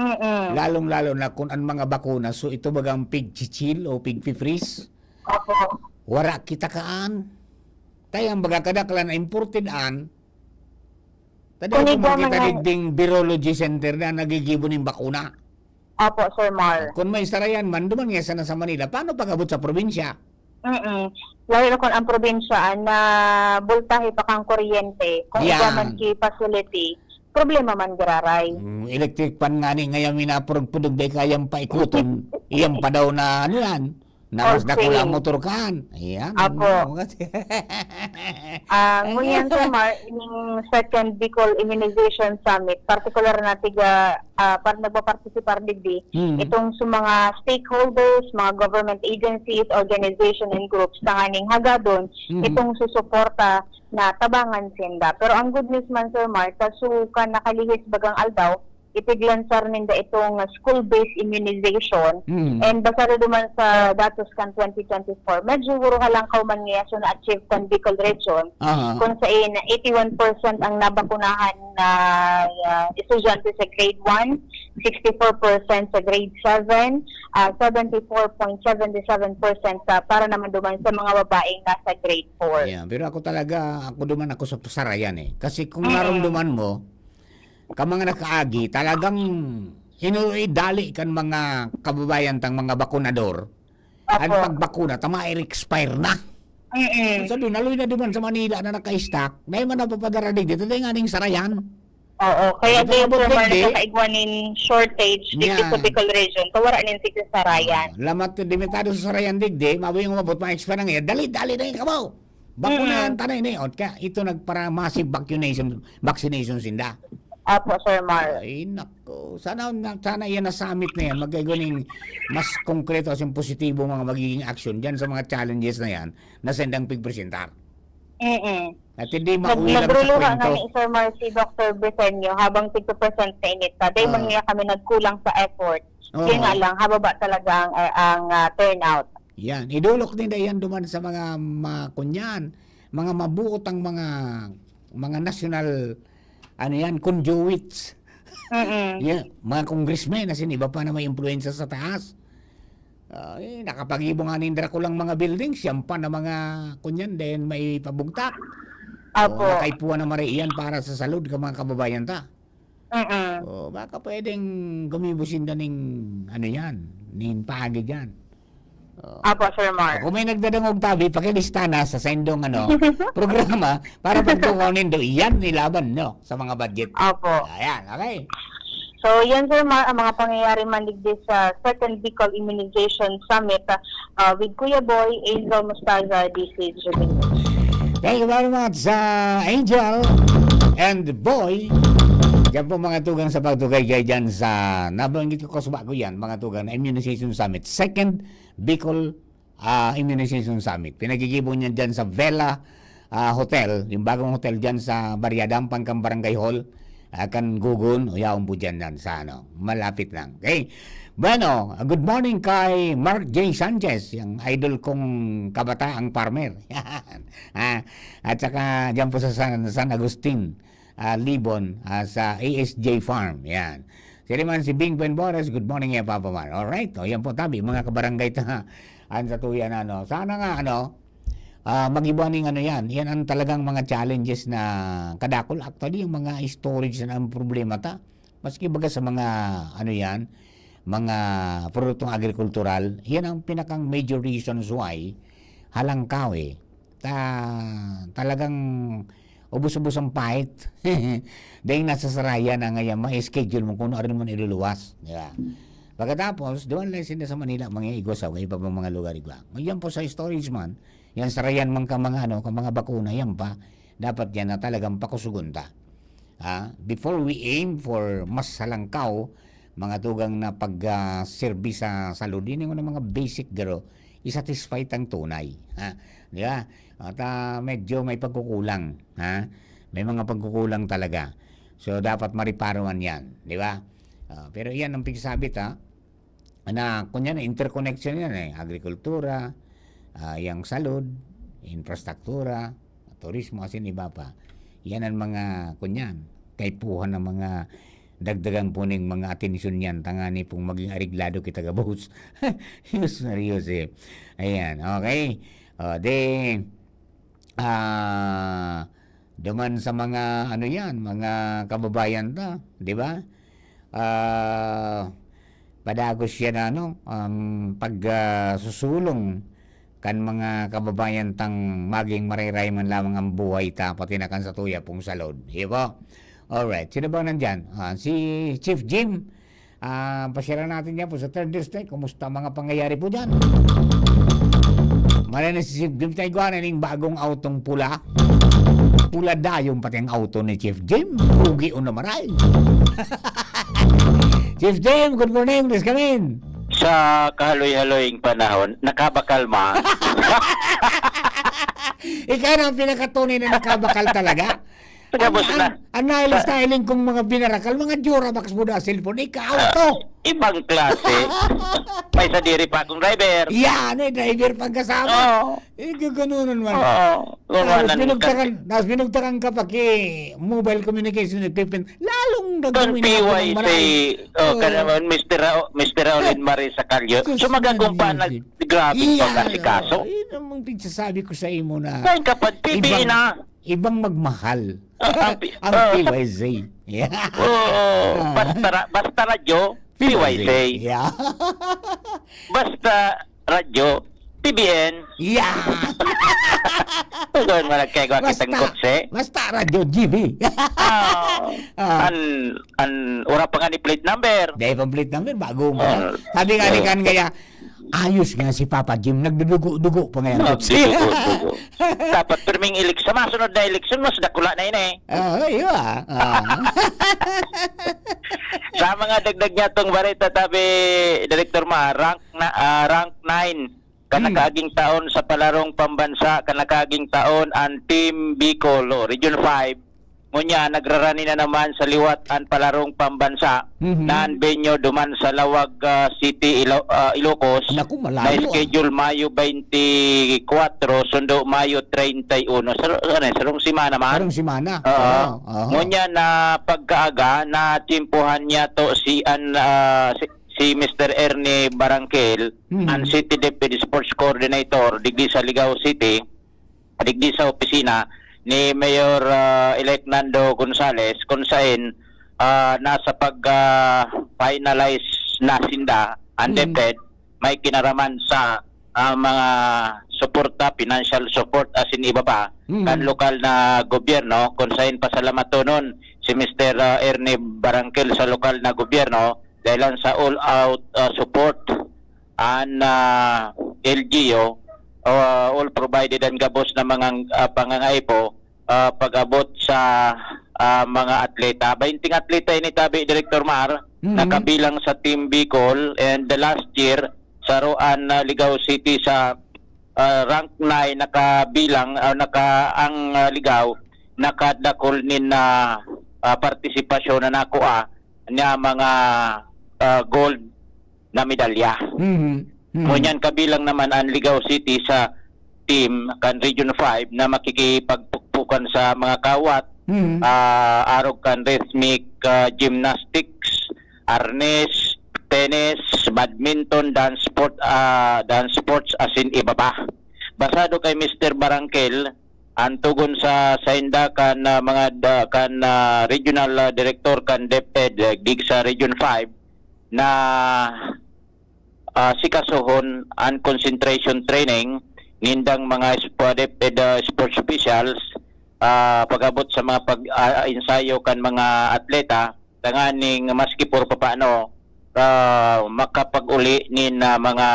Mm. Lalong-lalo na kung ang mga bakuna, so ito bagang pigchichil o pigpi-freeze, Opo. wara kita kaan. Kaya ang baga kadaklan na imported an, tadi Kung ako igwa man makita nga digding virology center na nagigibo ning bakuna. Opo, Sir Mar. Kung may sarayan man, duman nga sana sa Manila, paano pag-abot sa probinsya? Mm. Lalo na kung ang probinsya, ah, nabultahe pa kang kuryente, kung igwa man Yan. ki facility, problema man giraray. Mm, electric fan nga ni, ngayon minapurog-pudog, di kayang paikuton. Iyang pa daw na, ano yan, na mas Okay. dakula ang motor kan. Ayan. Apo. Mm, kasi Ah, ngunyan, Sir Mar, ining Second Bicol Immunization Summit, partikular na tiga, ah, par-, nagpapartisipar digdi, Mm. itong sa mga stakeholders, mga government agencies, organization, and groups, tanganing hagadon, Mm. itong susuporta na tabangan sinda. Pero ang good news man, Sir Mar, sa suka nakalihis bagang aldaw, ipiglansar ninda itong school-based immunization. Mm. And basado duman sa datos kan twenty twenty-four, medyo guro halangkaw man niya so na-achieve kan Bicol Region, Aha. kung sain eighty-one percent ang nabakunahan na, ah, estudyante sa grade one, sixty-four percent sa grade seven, ah, seventy-four point seven seven percent sa, para naman duman sa mga babaeng nasa grade four. Yeah, pero ako talaga, ako duman ako sa sarayan eh. Kasi kung Mm. narumduman mo, ka mga nakaagi, talagang inu-, idali kan mga kababayan tang mga bakunador, an Opo. pagbakuna ta ma-expire na. Mm. Sabi, naloy na duman sa Manila na naka-stock, na man napapadara digdi, dito tayo nga ning sarayan. Oo, kaya Ito dito abot naman digdi. nagkakaigwa nin shortage dito Yan. sa Bicol Region. Kawara nin sige sarayan. Ah, lamat limitado sa sarayan digdi, mabi yung umabot, ma-expire na ngayon. Dali, dali na yung kabaw. Bakunahan Mm. ta na ini. O, kaya ito nagpara massive vaccination, vaccination sinda. Apo, Sir Mar. Ay, nako. Sana, na, sana yan na summit na yan. Magkaigo ning mas konkreto at yung positibo mga magiging action dyan sa mga challenges na yan na sendang pigpresentar. Mm-mm. At hindi Nag-, mauwi lang sa nagruluha nga kwento. ni Sir Mar si Doctor Briseño habang tig two percent na init pa. Dahil Ah. man niya kami nagkulang sa effort. Oo. Yun nga lang, hababa talaga ang, ang, ah, turnout. Yan. Idulok din na yan duman sa mga, ma-, kunyan, mga mabuot ang mga, mga national, ano yan, conduits. Mm-mm. Yan. Mga congressmen, as in, iba pa na may impluwensya sa taas. Ah, eh, nakapag-ibo nga nin drakulang mga building, siyam pa na mga kunyan, then may pabugtak. Apo. O, nakaipuan na mari iyan para sa salud ka mga kababayan ta. Mm. O, baka pwedeng gumibo sinda ning, ano yan, ning paagi dyan. O. Apo, Sir Mar. Kung may nagdadangog tabi, pakilista na sa sendong, ano, programa para pagtukaw nindo, iyan nilaban, no, sa mga budget. Apo. Ayan, okay. So, yan, Sir Mar, ang mga pangyayari man digdi sa Second Bicol Immunization Summit, ah, ah, with Kuya Boy, Angel Mostaza, D C Jubilee. Thank you very much, ah, Angel and Boy. Diyan po mga tugang sa pagtugay-gay dyan sa, nabanggit ko, kusog ko yan, mga tugang na Immunization Summit. Second Bicol ah, Immunization Summit. Pinagigibo niya dyan sa Vela, ah, Hotel, yung bagong hotel dyan sa Barriada, hampang kan Barangay Hall, ah, kan Gogon, o yaon po dyan, dyan sa ano, malapit lang. Okay? Bueno, good morning kay Mark J Sanchez, yung idol kong kabataang farmer. Yan. Ah, at saka dyan po sa San, San Agustin, ah, Libon, ah, sa A S J Farm. Yan. Siya naman si Bing Buenbores, good morning, eh, Papa Mar. Alright, o, yan po, tabi, mga kabarangay ta, ang satuyan, ano. Sana nga, ano, ah, mag-iba ning ano yan. Yan ang talagang mga challenges na kadakol. Actually, yung mga storage na ang problema ta. Maski baga sa mga, ano yan, mga produktong agrikultural, yan ang pinakang major reasons why halangkaw, eh. Ta-, talagang ubos-ubos ang pait. Dahil nasa sarayan na ngayon, ma-schedule mo kung ano rin mo na iluluwas. Di ba? Pagkatapos, duman lang sila sa Manila, mga igwa sa iba pang mga lugar, igwa. Ngayon po sa storage man, yan sarayan man ka mga, ano, ka mga bakuna, yan pa. Dapat yan na talagang pakusugon ta. Ha? Before we aim for mas halangkaw, mga tugang na pag, ah, serbi sa salud, yun yung mga basic garo, i-satisfy tang tunay. Ha? Di ba? At, ah, medyo may pagkukulang. Ha? May mga pagkukulang talaga. So, dapat mariparuan yan. Di ba? Ah, pero yan ang pigsabit, ha? Na, kunya na, interconnection yan eh. Agrikultura, ah, yang salud, infrastruktura, turismo, asin iba pa. Yan ang mga, kunyan, kaipuhan ng mga dagdagan po ning mga atensyon yan. Tangani pong maging areglado kita gabos. Diyos na Diyos eh. Ayan, okay. O, de, ah, duman sa mga, ano yan, mga kababayan ta, di ba? Ah, padagos siya na, ano, um, pag, ah, susulong kan mga kababayan tang maging marayray man lamang ang buhay ta, pati na kan satuya pong salud. Iyo po. Alright, sino ba nandyan? Ah, si Chief Jim. Ah, pasyalan natin yan po sa third district. Kumusta ang mga pangyayari po dyan? Maray na si Chief Jim tayo, ning bagong autong pula. Pula dayon pati ang auto ni Chief Jim. Pugi o na maray. Chief Jim, good morning. Please come in. Sa kahaloy-haloyng panahon, nakabakal ma. Ikaw na ang pinakatunay na nakabakal talaga. Gabos Ang, na. ang, ang nailos Sa na hiling kong mga binarakal, mga Durabox mo na cellphone, ikaw Ah, to. ibang klase. May sadiri pa akong driver. Yan, may driver pang kasama. Oo. Eh, gaganunan man. Oo. Tapos Gaganunan pinugtakan, ka. tapos pinugtakan ka pa kay mobile communication equipment. Lalong Kang gagawin na ako ng P Y C, maray. oh, Oo. ka naman, Mister Ra-, Mister Raulin Marie Sacalio. Sus, Sumaga kung pa Maria. nag-, grabe Iya, pag-asikaso. oh, yun ang mga pinagsasabi ko sa imo na Saan ka pa? P B E ibang, na. ibang magmahal. Ah, ang P-, ang ah. P Y Z. Yeah. Oo. Ah. Basta ra-, basta radyo, P Y Z. P Y Z. Yeah. Basta radyo, P B N. Yeah. Gawin mo nagkagawa Basta, kitang kotse. basta radyo, G B. Ah. Ah. An, an, wala pa nga ni plate number. Dahil pang plate number, bago mo na. Ah. Sabi nga ni Oo. Kan kaya, Ayos nga si Papa Jim, nagdudugo-dugo pa ngayon. Nagdudugo-dugo. Dapat pirming elek-, sa masunod na eleksyon, mas dakula na yun eh. Ah, iyo ah. Ah. Sa mga dagdag niya tong bareta, tabi, Director Ma, rank na, ah, rank nine. Kan Hmm. nakaaging taon sa palarong pambansa, kan nakaaging taon, ang Team Bicol, o, Region five, Ngunyan, nagrarani na naman sa liwat an palarong pambansa Mhm. na an venue duman sa Laoag, ah, City, Ilo-, ah, Ilocos, Naku, malayo, ah. na schedule Mayo twenty-four, sundo Mayo treinta y uno. Sar-, ano, sarong semana man? Sarong semana. Oo. Oo, aha. Ngunyan na pagkaaga, natsimpuhan niya to si an, ah, si, si Mister Ernie Barangkel, Mhm. an City DepEd Sports Coordinator, digdi sa Ligao City. Digdi sa opisina ni Mayor, ah, Elect Nando Gonzales, kung saen, ah, nasa pag, ah, finalize na sinda, ang Mm. DepEd, may kinaraman sa, ah, mga suporta, financial support, asin iba pa, Mm. kan lokal na gobyerno, kung saen pasalamatonon si Mister, ah, Ernie Barangkel sa lokal na gobyerno, dahil lang sa all-out, ah, support an, ah, L G U, ah, all provided an gabos na mga, ah, pangangaipo, ah, pag-abot sa, ah, mga atleta. Bainting atleta ini tabi, Director Mar, Mm. nakabilang sa Team Bicol, and the last year, saro an, ah, Ligao City sa, ah, rank nine nakabilang, ah, naka-, ang, ah, Ligao nakadakul nin, ah, ah, partisipasyon na nakua niya mga, ah, gold na medalya. Mhm. Mhm. Ngunyan kabilang naman an Ligao City sa team kan Region five na makikipagpukpukan sa mga kawat, Mhm. ah, arog kan rhythmic, ah, gymnastics, arnis, tennis, badminton, dance sport, ah, dance sports, asin iba pa. Basado kay Mister Barangkel, ang tugon sa sainda kan, ah, mga da-, kan, ah, regional, ah, director kan DepEd, eh, gig sa Region five, na, ah, sikasohon an concentration training nindang mga sp-, DepEd, ah, sports officials, ah, pag-abot sa mga pag, ah, ensayo kan mga atleta, tanganing maski por papaano, ah, makapag-uli nin, ah, mga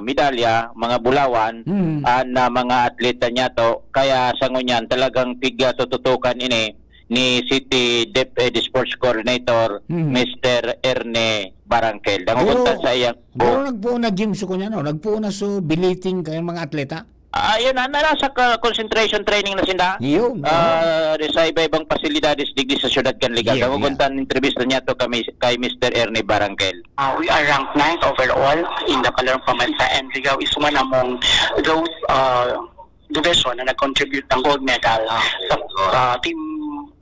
medalya, mga bulawan, Mm. an, ah, mga atleta niyato. Kaya sa ngunyan, talagang tig-, ah, tututukan ini ni City Dep-, eh, Sports Coordinator, Mhm. Mister Ernie Barangkel. Dangogon ta sa iyang Pero nagpoon na gym so kunya, no? Nagpoon na so billeting kaya mga atleta? Ah, yun, na, nasa ka-, concentration training na sinda. Yun, Ah, di sa iba-ibang pasilidades digdi sa siyudad kan Ligao. Yeah, Dangogon yeah. ta an entrevista niya to kami, kay Mister Ernie Barangkel. Uh, we are ranked ninth overall in the Palarong Pambansa, and Ligao is one among those uh, division na nag-contribute ng gold medal sa, sa team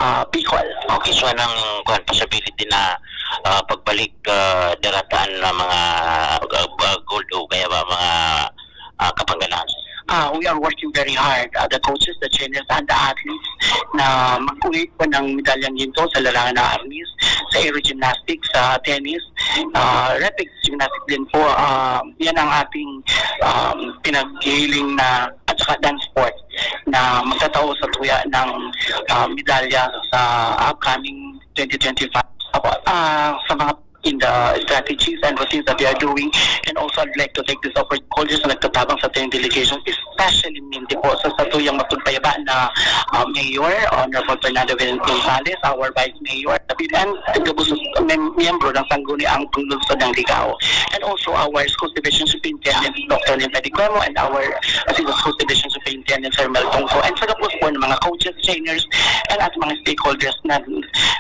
uh, Bicol. Okay, so anong kwan, possibility na ah, pagbalik ah, darataan na mga ah, ah, gold o kaya ba mga ah, kapangganahan? Ah, we are working very hard. Uh, the coaches, the trainers, and the athletes na mag-create po ng medalyang ginto sa larangan ng arnis, sa aerogymnastics, sa tennis, uh, Repex gymnastics din po. Ah, yan ang ating um, pinaghiling na at saka dance sport na magtatao sa tuya ng ah, medalya sa upcoming twenty twenty-five. Apo, ah, sa mga in the strategies and routines that we are doing. And also, I'd like to take this opportunity na nagtatabang sa ating delegation, especially po sa satuyang mapagpayaba na ah, Mayor, Honorable Fernando Gonzales, our Vice Mayor, and gabos na mem- miyembro ng Sangguniang Panlungsod ng Ligao. And also our School Division Superintendent, Doctor Lynn Pedicuemo, and our Assistant School Division Superintendent, Sir Mel Tongso, and sa gabos po ng mga coaches, trainers, and at mga stakeholders na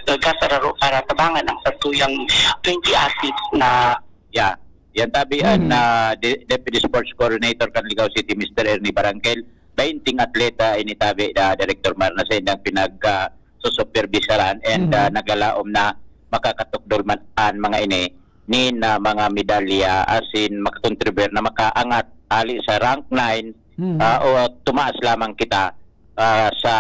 nagkasararo para tabangan ang satuyang twenty athletes na Yeah. Yan tabi an Hmm. ah, De- Deputy Sports Coordinator kan Ligao City, Mister Ernie Barangkel. Bainting atleta ini tabi na Director Mar na sa indang pinag ah, susuperbisaran and Hmm. ah, nagalaom na makakatukdol man an mga ini nin ah, mga medalya asin makakontribute na makaangat ali sa rank nine Hmm. ah, o tumaas lamang kita ah, sa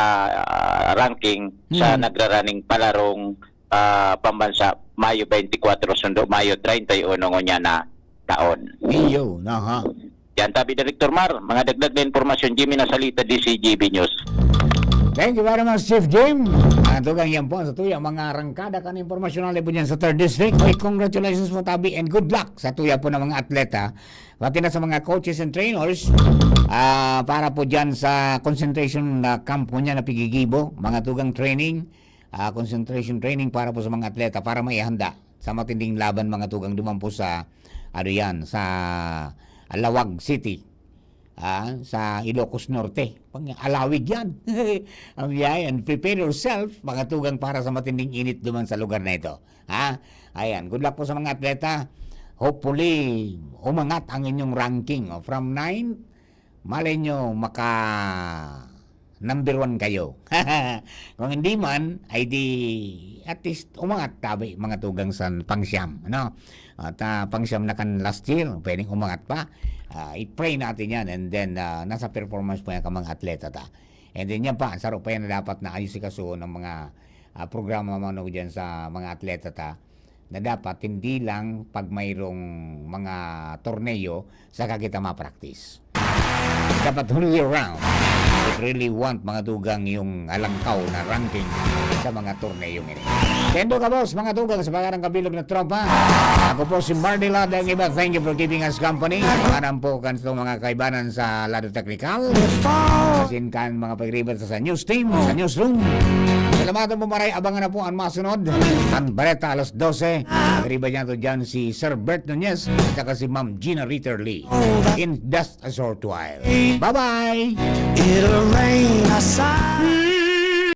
ah, ranking sa Hmm. nagraraning palarong ah, pambansa, Mayo twenty-four sundo Mayo treinta y uno ngunyan na taon. Iyo, naha. Yan tabi, Director Mar, mga dagdag na impormasyon, Jimmy Nasalita, D C G B News. Thank you very much, Chief Jim. Ang tugang yan po sa tuya, mga rangkada kan impormasyon na libo dyan sa third District. Oy, congratulations po, tabi, and good luck sa tuya po ng mga atleta. Pati na sa mga coaches and trainers, ah, para po dyan sa concentration na camp po niya na pigigibo, mga tugang training, ah, concentration training para po sa mga atleta para maihanda sa matinding laban, mga tugang, duman po sa, ano yan, sa Laoag City, ah, sa Ilocos Norte. Pang alawig yan. Ang biyahe, and prepare yourself, mga tugang, para sa matinding init duman sa lugar na ito. Ha? Ayan, good luck po sa mga atleta. Hopefully, umangat ang inyong ranking. Oh. From nine, malay nyo, maka number one kayo. Kung hindi man, ay di, at least, umangat tabi, mga tugang sa pangsyam. Ano? At ah, pangsyam na kan last year, pwedeng umangat pa. Ah, i-pray natin yan and then ah, nasa performance po yan ka mga atleta ta. And then yan pa, ang saro pa yan na dapat na ayos ikasuon ng mga ah, programa mano dyan sa mga atleta ta na dapat hindi lang pag mayroong mga torneo saka kita ma-practice. Dapat whole year round. If really want, mga tugang, yung alangkaw na ranking sa mga torneyong ini. Kendo ka, boss, mga tugang, sa pangarang kabilog na tropa. Ako po si Mardy Lada, ang iba. Thank you for keeping us company. Pangaran po kan sa mga kaibanan sa lado teknikal. Asin kan mga pagribat sa news team, sa newsroom. Salamatan po, maray. Abangan na po ang masunod. Ang Bareta alas dose. Pagribat niya to dyan si Sir Bert Nunez at saka si Ma'am Gina Ritter Lee. In just a short while. Bye-bye! It'll rain outside.